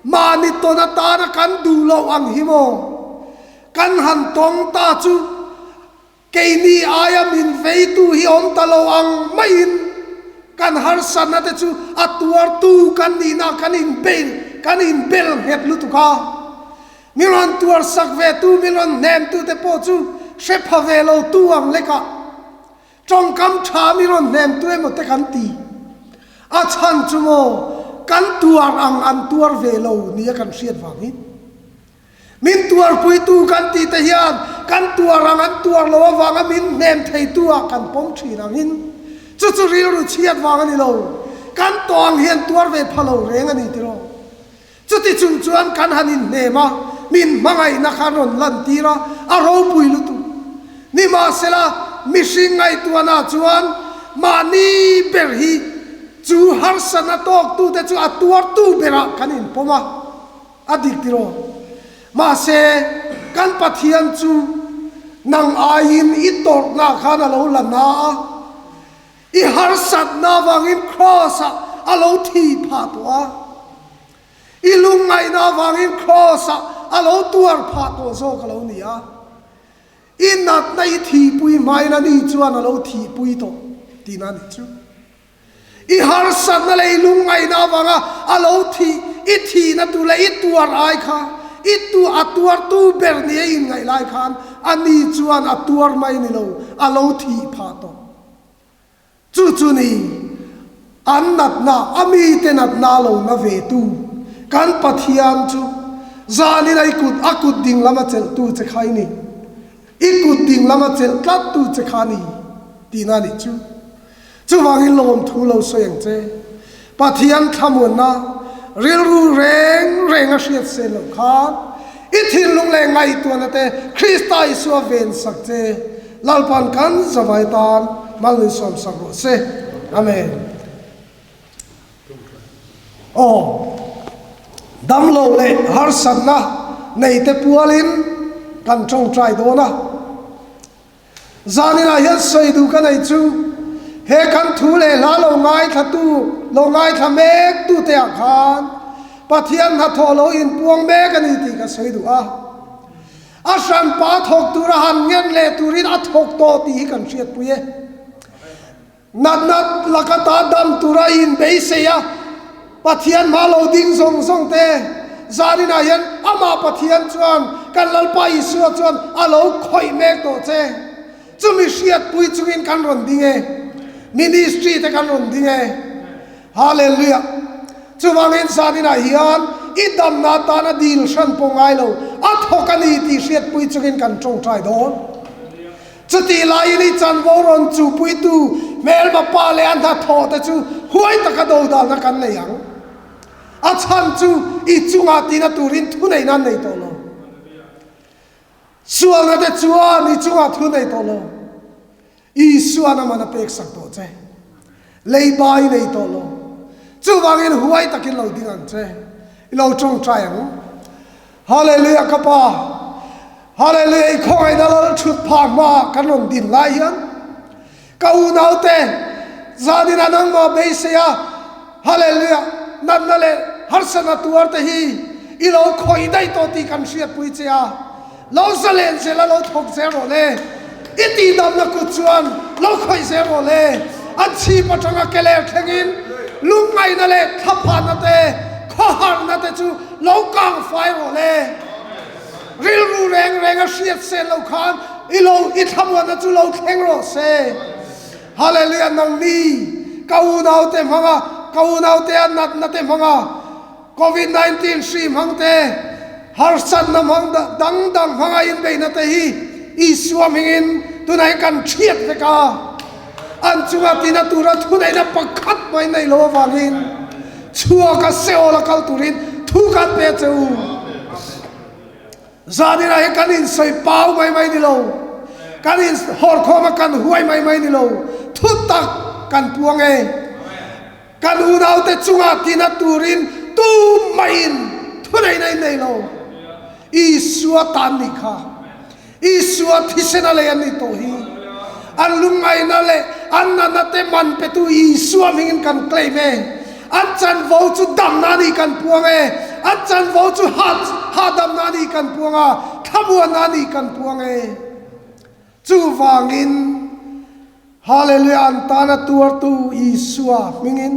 mahni tawn atana kan duh loh ang hi maw kan han tawng ta chu keini aia min veitu hi awm ta lo ang maiin kan harsatna te chu a tuartu kan nihna kan inbel kan inbel nghet lutuk a. Mi rawn tuar sak ve tu, mi rawn hnem tu te pawh chu hre pha ve lo tu ang lekah tawngkam tha mi rawn hnem tu emaw te kan ti. A chhan chu maw kan tuar ang an tuar ve lo nia kan hriat vangin. Min tuarpui tu kan tih te hian kan tuar ang an tuar lo avanga min hnem thei tu ah kan pawm thin angin chu chu rilru chhiat vang a ni lo. Kan tawh ang hian tuar ve pha lo reng a ni tiraw. Chuti chung chuan kan han inhnem a, min hmangaihna kha rawn lantir a, a ropui lutuk. Nimahsela, mihring ngaihtuahna chuan mahni ber hi chu harsatna tawktute chu a tuartu berah kan inpawm a, a dik tiraw? Mahse, kan Pathian chu nang aiin i tawrhna khan a lo la na a. I harsatna avangin Kraws-ah a lo thi phah tawh a. I lungngaihna avangin Kraws-ah a lo tuar phah tawh zawk a lo ni a. I natna i thihpui hmain ani chuan a lo thihpui tawh tihna a nih chu. I harsatna leh i lungngaihna avanga a lo thih, i thihna tur leh i tuar ai kha, i tu a tuartu ber nia i inngaih lai khan ani chuan a tuar mai ni lo, a lo thih phah tawh. Chu chu ni, an natna, a mite natna a lo na ve tu, kan Pathian chu zanin a i kut, a kut ding lama chelhtu che kha i ni. I kut ding lama chelh tlattu che kha a ni tihna a nih chu. Chuvangin lawmthu lo sawi ang che. Pathian thlamuanna rilru reng reng a hriat sen loh khan i thinlung leh ngaihtuahna te Krista Isua ven sak che. Lalpan kan zavai tan mal min sawm sak rawh se. Amen. Aw, damlo leh harsatna neite pualin kan tawngtai dawn a. Zaninah hian sawi duh ka nei chu, he kan thu leh hla lo ngaithlatu, lo ngaithla mek tute ah khan Pathian hnathawh lo inpuang mek a ni tih ka sawi duh a. A hranpa thawk tura han ngen leh turin a thawk tawh tih hi kan hriatpui e. Natna laka ta dam tura inbeisei a, Pathian hma lo ding zawng zawng te zaninah hian amah Pathian chuan kan Lalpa Isua chuan a lo khawih mek tawh che. Chumi hriatpui chungin kan rawn ding e. Ministry te kan rawn ding e. Hallelujah! Chuvangin zaninah hian i damna atana dil hran pawh ngai lo, a thawk a ni tih hriatpui chungin kan tawngtai dawn. Chutih laiin i chanvo rawn chuhpuitu hmelma pa leh a hnathawh te chu huai taka dodalna kan nei ang. A chhan chu i chungah tina turin thuneihna an nei tawh lo. Sualna te chuan i chungah thu nei tawh lo. Isuan a man a peksak tawh che. Leiba i nei tawh lo. Chuvangin huai takin lo ding ang che. I lo tawngtai ang. Hallelujah ka pa. Hallelujah i khawngaihna lal thut phah hma kan rawn din lai hian ka unaute zanin a nangmah beisei a Hallelujah natna leh harsatna tuar te hi i lo khawih daih tawh tih kan hriatpui che a lo zalen zel a lo thawk zel rawh le i tihdamna kut chuan lo khawih zel rawh le an chhip atanga keler thlengin lungngaihna leh thlaphanna te khawharna te chu Lo kang fai rawh le. Rilru reng reng a hriat sen lo khan i lo i thlamuanna chu lo thleng rawh se. Hallelujah nangni ka unaute hmanga ka unaute a natna te hmanga Covid 19 hri hmang te harsatna hmang dang dang hmanga inbeihna te hi Isua hmingin tunah hian kan hriat vek a. An chunga tina tura thuneihna pakhat mai nei lo avangin chhuaka Seol a kal turin thu kan pe che u. Zaninah hian kan insawi pau mai mai ni lo, kan inhawrkhawm a kan huai mai mai ni lo, thu tak kan puang e. Kan unaute chunga tina turin tumah-in thuneihna in nei lo. Isua tan nih kha. Isua thisen a lei an nih tawh hi. An lungngaihna leh an natna te man petu Isua hmingin kan claim e. An chanvo chu damna a nih kan puang e. An chanvo chu hahdamna a nih kan puang a, thlamuanna a nih kan puang e. Chuvangin Hallelujah an tana tuartu Isua hmingin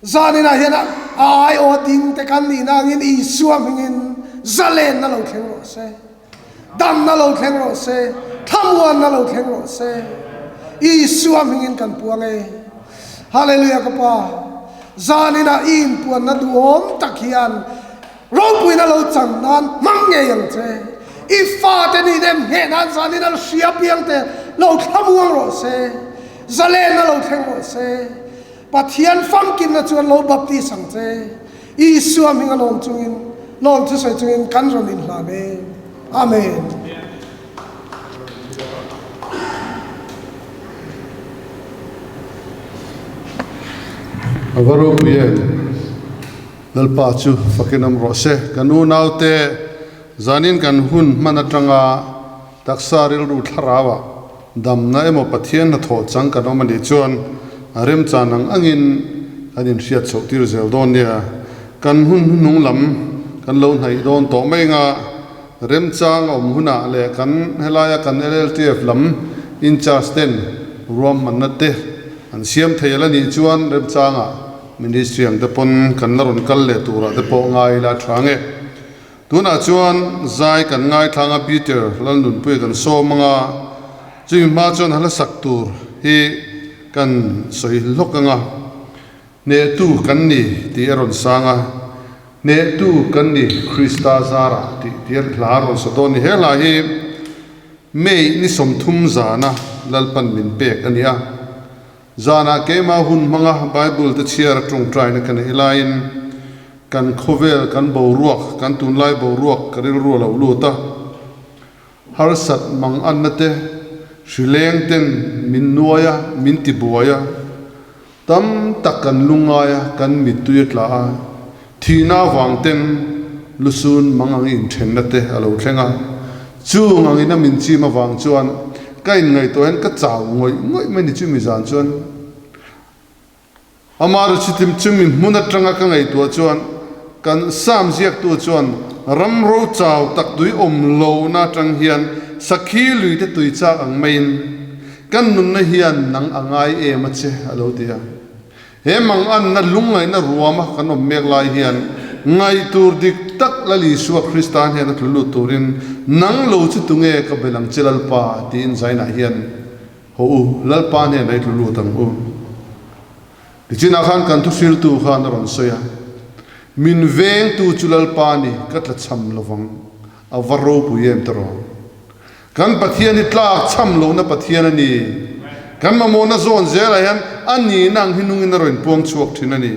Zaninah hian a aiawh ding te kan nihna angin Isua hmingin zalenna lo thleng rawh se, damna lo thleng rawh se, thlamuanna lo thleng rawh se. Isua hmingin kan puang e. Hallelujah ka Pa, zaninah i inpuanna duhawm tak hian ropuina lo chang nan hmang ngei ang che. I fate nih nem hneh nan zanin an hria piang te lo thlamuang rawh se, zalenna lo thleng rawh se. Pathian famkimna chuan lo baptis ang che. Isua hminga lawm chungin, lawm thusawi chungin kan rawn inhlan e. Amen. A va ropui em? Lalpa chu fakin awm rawh se. Kan unaute zanin kan hun hman atanga Taksa rilru thlarauah damna emaw Pathian hnathawh chang kan awm a nih chuan a remchan ang angin kan inhriat chhoh tir zel dawn nia. Kan hun hnuhnung lam kan lo hnaih dawn tawh mai anga remchang a awm hunah leh kan helaia kan LLTF lam in-charge ten ruahmanna te an siam thei a la nih chuan remchangah Ministry ang te pawn kan la rawn kal leh turah te pawh ngai ila a tha nge. Tunah chuan zai kan ngaithlang a Peter Lalnunpuia kan sawm anga chumi hma chuan a hlasak tur hi kan sawi hlawk anga. Hnehtu kan ni tih a rawn sang a, Hnehtu kan ni Krista zarah tih tir hla a rawn sa dawn ni. He hla hi May ni 30 zana Lalpan min pek a ni a. Zanah keimah hun hmanga Bible te chhiar a tawngtaina ka neih laiin kan khawvel, kan boruak, kan tunlai boruak ka rilru a lo lut a. Harsat mang anna te, hrileng ten min nuai a, min tibuai a. Tam tak kan lungngai a, kan mittui a tla a, thihna avang ten lusun mang ang inthenna te a lo thleng a. Chung angin a min chim avang chuan ka inngaihtuah hian ka chau ngawih ngawih mai ni chumi zan chuan. Ama ruchitim chumi hmun atanga ka ngaihtuah chuan kan Psalm ziaktu chuan ram ro chau tak tui awm lohna atang hian sakhi lui te tui chak ang maiin Kan nunna hian nang a ngai em a che, a lo ti a. He manganna lungngaihna ruama kan awm mek lai hian ngaihtur dik tak Lal Isua Krista hnena tlu lut turin nang lo chu tunge ka bel ang che Lalpa? tiin Zainah hian Haw u, Lalpa hnenah i tlu lut ang u. Tichinah khan kan thuhriltu khan a rawn sawi a, Min vengtu chu Lalpa ni, ka tlachham lovang, a va ropui em tawh. Kan Pathian hi tlak chham lohna Pathian a ni. Kan mamawhna zawn zelah hian a nihna ang hi nungin a rawn puang chhuak thin a ni.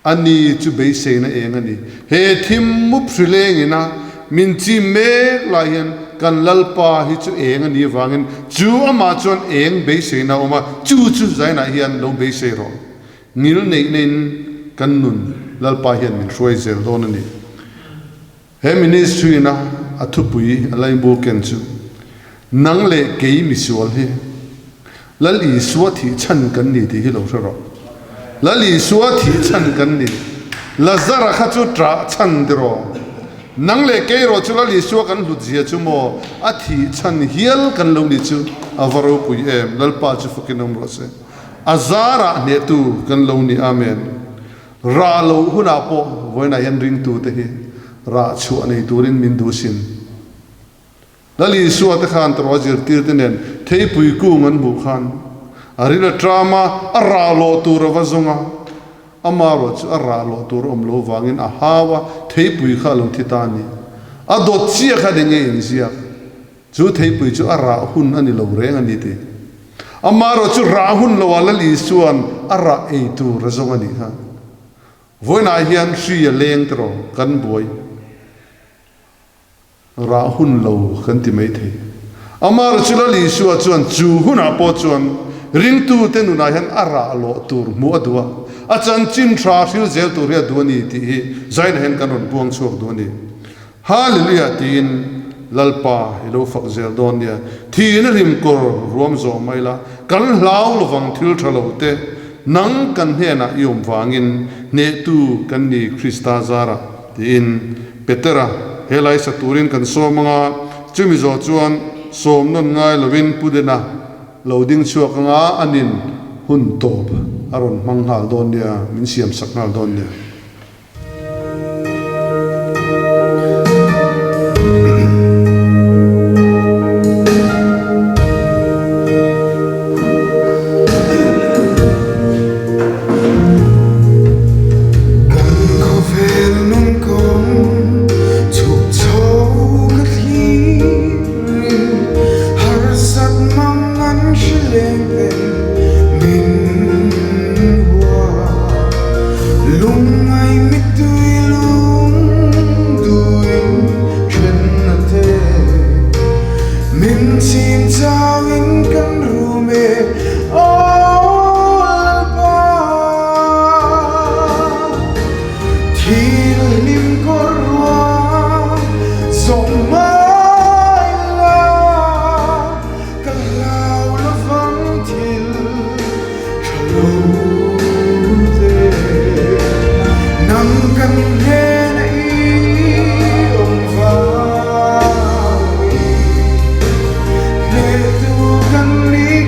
A ni chu beiseina eng a ni. He thim mup hri lengin a min chim mek lai hian kan Lalpa hi chu eng a nih avangin chu amah chuan eng beiseina a awm a, chu chu zainah hian lo beisei rawh. Ngil neihna in kan nun Lalpa hian min hruai zel dawn a ni. He ministry-na a thupui a laimu ken chu, Nang leh kei misual hi Lal Isua thih chhan kan ni tih hi lo hre rawh. Lal Isua thih chhan kan ni. Lazara kha chu ṭah chhan tiraw? Nang leh kei erawh chu Lal Isua kan hlut zia chu maw a thih chhan hial kan lo ni chu a va ropui em. Lalpa chu fakin awm rawh se. A zarah hnehtu kan lo ni. Amen. Rah loh hunah pawh vawiinah hian ringtute hi rah chhuah nei turin min duh sin. Lal Isua te khan tawrh a zirtirte nen theipui kung an hmuh khan a ril a ṭam a, a rah lawh tur a va zawng a, amarawh chu a rah lawh tur a awm lo vangin a hau a, theipui kha a lo thi ta a ni. A dawt chiah khan eng nge inziak? Chu theipui chu a rah hun a ni lo reng a ni ti. Amaherawh chu rah hun loah Lal Isua'n a rah ei tur a zawng a nih kha. Vawiinah hian hri a leng tiraw kan buai. Rah hun lo kan ti mai thei. Amaherawh chu Lal Isua chuan chu hunah pawh chuan ringtute nunah hian a rah lawh tur hmuh a duh a, a chanchin tha hril zel tur hi a duh a ni tih hi Zaina hian kan rawn puang chhuak duh a ni. Hallelujah tiin Lalpa i lo fak zel dawn nia. Thihna hlim kawr ruam zawh mai la, kan hlau lovang thil tha lo te, nang kan hnenah i awm vangin hnehtu kan ni Krista zarah tiin Petera he lai sa turin kan sawm anga, chumi zawh chuan sawm nawn ngai lovin Pu Dena lo ding chhuak anga anin hun tawp a rawn hmang nghal dawn nia, min siam sak nghal dawn nia. Kan khawvel nun kawng chhuk chho ka thlirin harsat mang an hre leng ten min hua.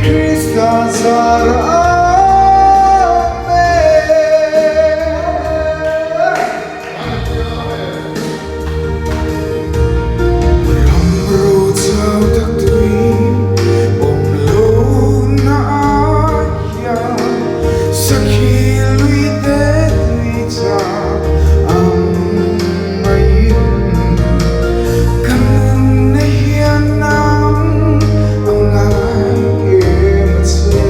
Krista zarah Amen. Ram ro chau tak tui awm lohna ah hian sakhi lui te tui chak ang maiin ka nunna hian nang a ngai em a che.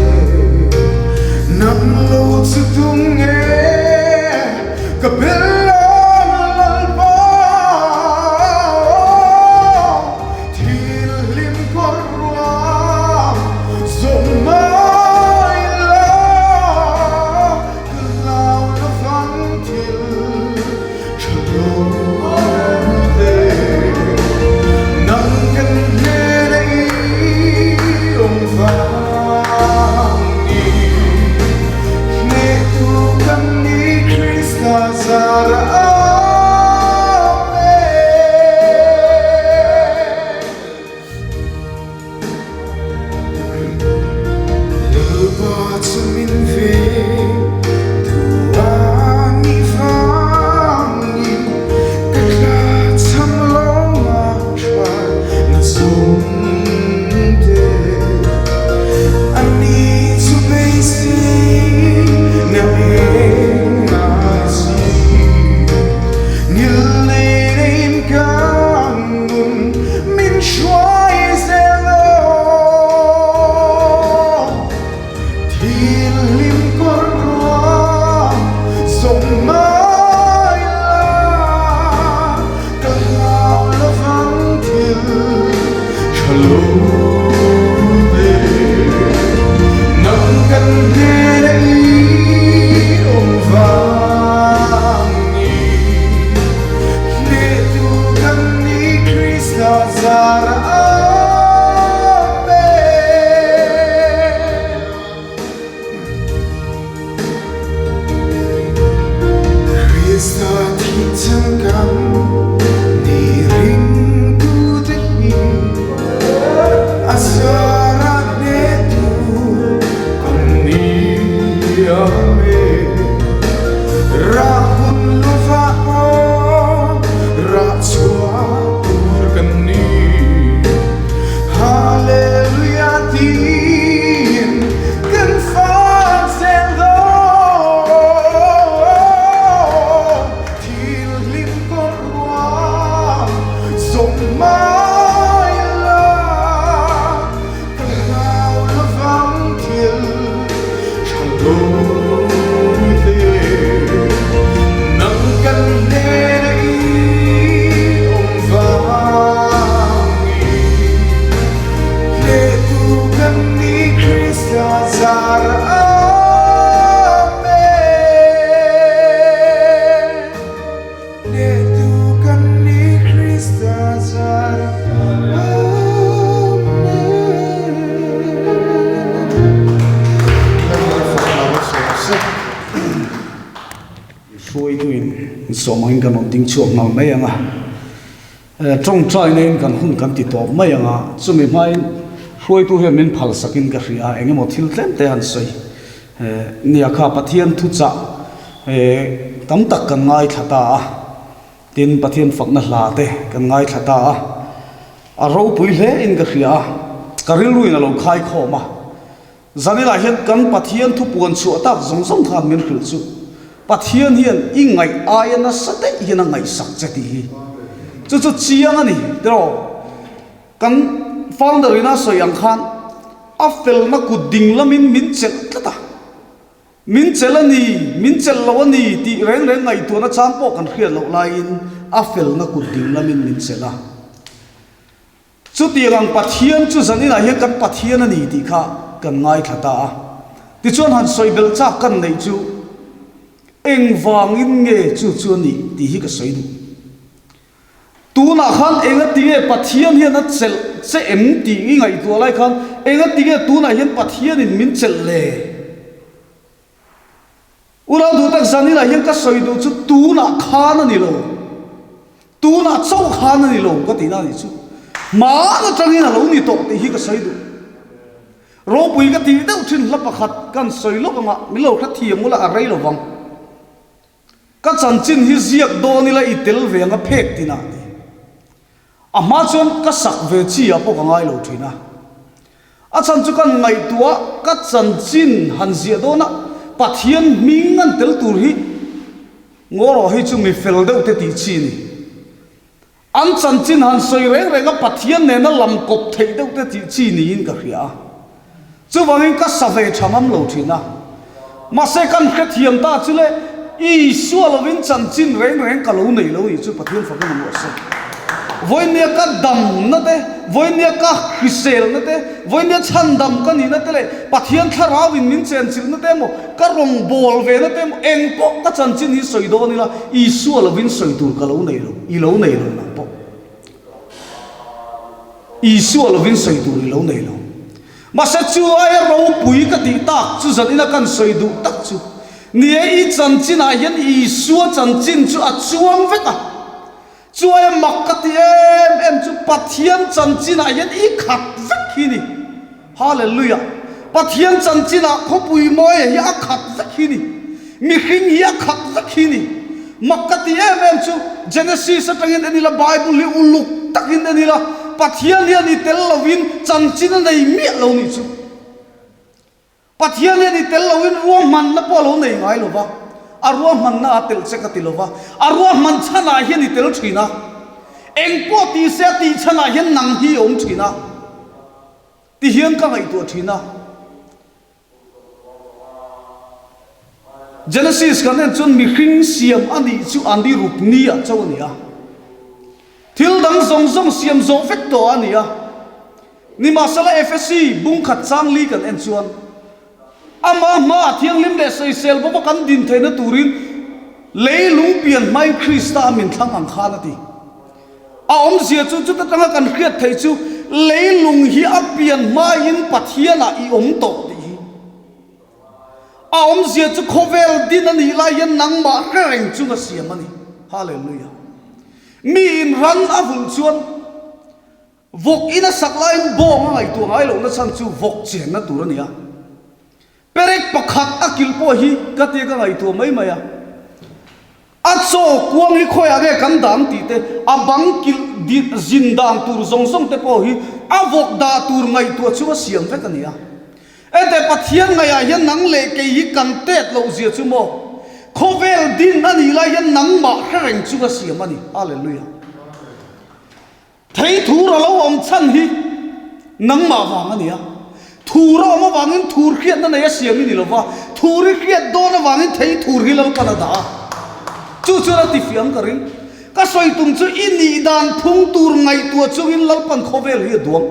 Nang lo chu tum nge Ka bel a Lalpa thil hlim kawr ruang zawm mai la ka hlau la fang thil tha lo te nang kan hnena i awm vang ni. Hnehtu kan ni Krista zara Amen. Lalpa chu min ve tu a nih vangin ka tla cham lo ma tha na zum te. A ni chu beisei na eng a si. Ngilnein kan nun min hruai zel aw. Thil hlim kawr ruang zawng mai la ka hlau lovang thil tha lo te. Nang kan hnena i awm vang ni. Hnehtu kan ni Krista zarah Amen. Krista thih changkang ni ringtute hi a zarah hnehtu kan ni. Amen. Rah hun lovah pawh rah chhuah tur kan ni. Hallelujah tiin kan fak zel dawn. Thil hlim kawr ruang zawng mai la ka hlau lovang thil tha lo te. Nang kan hnena i awm vangin hnehtu kan ni Krista zar Amen. Hnehtu kan ni Krista zar Amen. Hruaituin sawm angin kan rawn ding chhuak nghal mai ang a, tawngtaina in kan hun kan ti tawp mai ang a, chumi hmain hruaitu hian min phal sakin ka hria a, engemaw thil tlem te han sawi nia kha Pathian thuchah tam tak kan ngaithla ta a, tin Pathian fakna hla te kan ngaithla ta a, a ropui hle in ka hria a, ka rilruin a lo khaikhawm a. Zaninah hian kan Pathian thupuan chhuah tak zawng zawng khan min hrilh chu Pathian hian i ngaih aia nasa daih hian a ngaihsak che tih hi chu chu chiang a ni tiraw? Kan founder ina sawi ang khan a felna kut ding lamin min chelh tlat a, min chelh a ni, min chelh lo a ni tih reng reng ngaihtuahna chang pawh kan hriat loh laiin a felna kut ding lamin min chelh a. Chutiang ang Pathian chu zaninah hian kan Pathian a ni tih kha kan ngaithla ta a. Tichuan han sawi belh chak kan neih chu engvangin nge chu chu a nih tih hi ka sawi duh. Tunah khan engatinge Pathian hian a chelh che em tih i ngaihtuah lai khan engatinge tunah hian Pathianin min chelh le? Unau duh tak zaninah hian ka sawi duh chu tunah khan a ni lo, tunah chauh khan a ni lo ka tihna a nih chu. Hmaan atangin a lo ni tawh tih hi ka sawi duh. Ropui ka tih deuh thin hla pakhat kan sawi lawk anga min lo hrethiam ula a rei lo vang. Ka chanchin hi ziak dawn ila i tel ve anga phek tinah ti. A hma chuan ka sak ve chi ah pawh ka ngai lo thin a. A chhan chu kan ngaihtuah ka chanchin han ziah dawn a Pathian hming an tel tur hi ngaw rawh hei chu mi fel deuh te tih chi a ni. An chanchin han sawi reng reng a Pathian nena lam kawp theih deuh te tih chi niin ka hria a. Chuvangin ka sa ve tha ngam lo thin a. Mahse kan hrethiam ta chu le Isua lovin chanchin reng reng ka lo nei lo nih chu Pathian fakin a muah se. Vawinia ka damna te, vawinia ka hriselna te, vawinia chhandam ka nihna te leh Pathian thlarauin min chenchilhna te emaw, ka rawngbâwl vena te emaw eng pawh ka chanchin hi sawi dawn ila Isua lovin sawi tur ka lo nei lo, i lo nei lo nang pawh. Isua lovin sawi tur i lo nei lo. Mahse chu aia ropui ka tih tak chu zanina kan sawi duh tak chu ni e, i chanchinah hian Isua chanchin chu a chuang vek a. Chu aia mak ka ti em em chu Pathian chanchinah hian i khat vek hi ni. Hallelujah! Pathian chanchinah khawpui mawia hi a khat vek hi ni. Mihring hi a khat vek hi ni. Mak ka ti em em chu Genesis atangin en ila Bible hi uluk takin en ila Pathian hian i tel lovin chanchin a nei miah lo nih chu. Pathian hian i tel loin ruahmanna pawh a lo nei ngai lo va, a ruahmanna a telh che ka ti lo va, a ruahman chhanah hian i tel thin a, eng pawh ti se a tih chhanah hian nang hi i awm thin a ti hian ka ngaihtuah thin a. Genesis kan en chuan mihring siam a nih chu a ni ruk ni ah chauh a ni a, thil dang zawng zawng siam zawh vek tawh a ni a. Nimahsela Efesi bungkhat chang li kan en chuan ama hmaah thianghlim leh sawisel bawka kan din theihna turin leilung pian hmain Krista a min thlang ang khan a ti. A awmzia chu chuta tanga kan hriat theih chu leilung hi a pian hmain Pathianah i awm tawh tih hi. A awmzia chu khawvel din a nih lai hian nangmah hre reng chunga siam a ni. Hallelujah. Miin ran a vulh chuan Vawk in a sak laiin bawng a ngaihtuah ngai lohna chhan chu vawk chenna tur a ni a. Perek pakhat a kilh pawh hi ka tia ka ngaihtuah mai mai a. A chaw kuang hi khawiah nge kan dang tih te, a bang kilh dih zin dan tur zawng zawng te pawh hi a vawk dah tur ngaihtuah chu a siam vek a ni a. Ente Pathian ngaihah hian nang leh kei hi kan tet loh zia chu maw? Khawvel din a nih lai hian nangmah hre reng chung a siam a ni. Hallelujah. Thei thur a lo awm chhan hi nangmah vang a ni a, thur a awm avangin thur hriatna nei a siam i ni lo va, thur i hriat dawn avangin thei thur hi Lalpan a dah a, chu chuan a tifiam ka ring. Ka sawi tum chu i nih dan phung tur ngaihtuah chungin Lalpan khawvel hi a duang.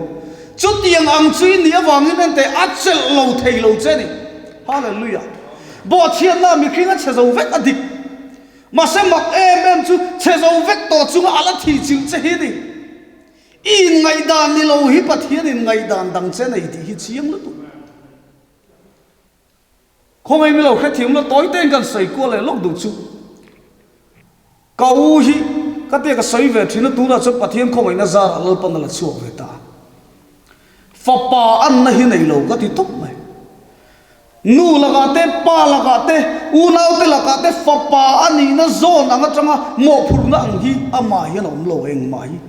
Chutiang ang chu i nih avangin enteh a chelh lo thei lo che a ni. Hallelujah! Bawhchhiatna mihring a chhe zo vek a dik. Mahse mak em em chu chhe zo vek tawh chunga a la thih chilh che hi ni. I inngaihdan ni lo hi Pathian inngaihdan dang che nei tih hi chiang lutuk. Khawngaih mi lo hrethiam lo tawi tein kan sawi kual leh lawk duh chu. Ka u hi ka tia ka sawi ve thin a tunah chuan Pathian khawngaihna zarah Lalpan a la chhuak ve ta. Fapa anna hi nei lo ka ti tawp mai. Nu lakah te, pa lakah te, unaute lakah te fapa a nihna zawn ang atanga mawhphurhna ang hi amah hian a awm lo engmah hi.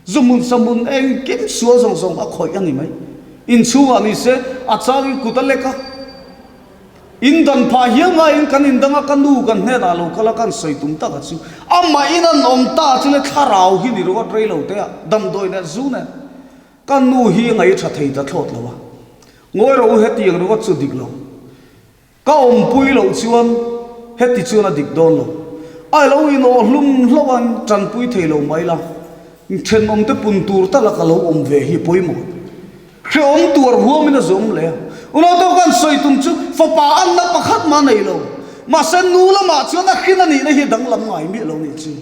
Zuhmun sahmun engkim sual zawng zawng a khawih a ni mai. Inchhungah ni se a changin kut a lek a, in dan phah hial ngaiin kan indang a, ka nu kan hnenah lo kal a, kan sawi tum tak a chu amah in an awm ta chu le thlarau hi ni ringawt rei lo te ah damdawi nen zu nen Ka nu hi ngaih tha thei ta thlawt lo a, ngawi rawh u hetiang ringawt chu dik lo. Ka awmpui loh chuan heti chuan a dik dawn lo. A lo inawh hlum hlauh a, tanpui thei lo mai la, thenawmte pun tur tala ka lo awm ve hi pawimawh. Hrehawm tuar huamin a zawm leh a. Unau kan sawi tum chu fapa anna pakhat mah nei lo. Mahse nu lamah chuan a hrin a nihna hi danglam ngai miah lo nih chu.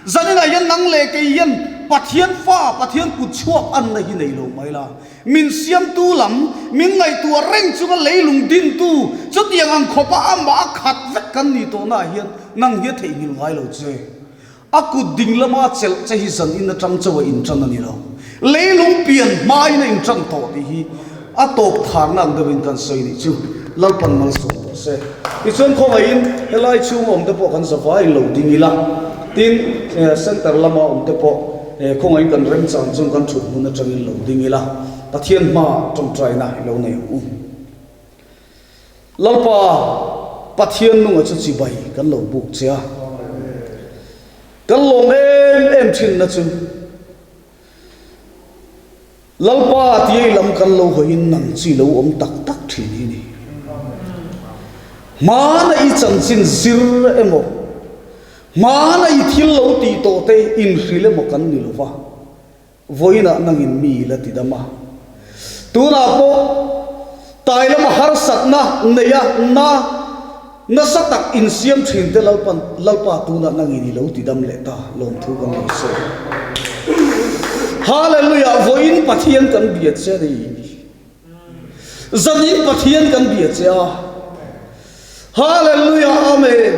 Zaninah hian nang leh kei hian Pathian fa, Pathian kut chhuak anna hi nei lo mai la. Min siamtu lam, min ngaihtuah reng chunga leilung dintu, chutiang ang khawpa amah a khat vek kan nih tawhnaah hian nang hi a theihnghilh ngai lo che. A kut ding lama chelh che hi zan in atang chauh a intan a ni lo. Leilung pian hmain a intan tawh tih hi. A tawp tharna ang deuhin kan sawi nih chu Lalpan malsawm rawh se. Tichuan khawngaihin helai chhunga awmte pawh kan zavaiin lo ding ila, tin center lama awmte pawh khawngaihin kan remchang chuan kan thut hmun atangin lo ding ila, Pathian hmaah tawngtaina i lo nei ang u. Lalpa Pathian nunga chu chibai kan lo buk che a, kan lawm em em thinna chu. Lalpa tia i lam kan lo hawiin nang chi lo awm tak tak thin hi ni. Hmana i chanchin zir emaw, hmana i thil lo tih tawh te inhrilh emaw kan ni lo va, vawiinah nangin mi i la ti dam a. Tunah pawh tai lama harsatna neia na Nasa tak insiam thin te Lalpan Lalpa tunah nangin i lo ti dam leh ta lawmthu kan lo sawi. Hallelujah vawiin Pathian kan bia che a ni. Zanin Pathian kan bia che a. Hallelujah Amen.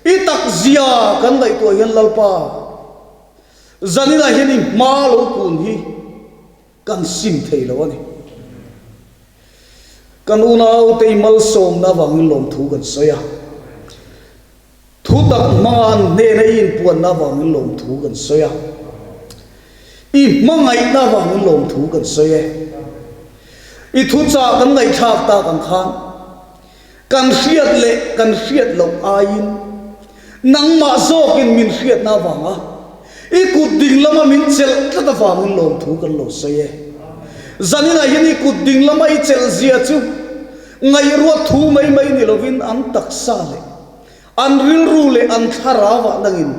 I tak zia kan ngaihtuah hian Lalpa zaninah hian i hma lo kun hi Kan sim thei lo a ni. Kan unaute i malsawmna avangin lawmthu kan sawi a. Thu tak hmanga an hnena i inpuanna avangin lawmthu kan sawi a. I hmangaihna avangin lawmthu kan sawi e. I thuchah kan ngaihthlak tak ang khan Kan hriat leh kan hriat loh aiin nangmah zawkin min hriatna avanga i kut ding lama min chelh tlat avangin lawmthu kan lo sawi e. Zaninah hian i kut ding lama i chelh zia chu ngaihruat thu mai mai ni lovin an taksa leh an rilru leh an thlarauah nangin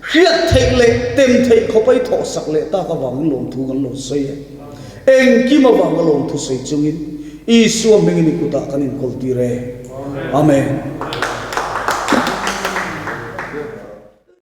Hriat theih leh tem theih khawpa i thawhsak leh tak avangin lawmthu kan lo sawi e. Engkim avanga lawmthu sawi chungin Isua hmingin i kutah kan inkawl tir e. Amen.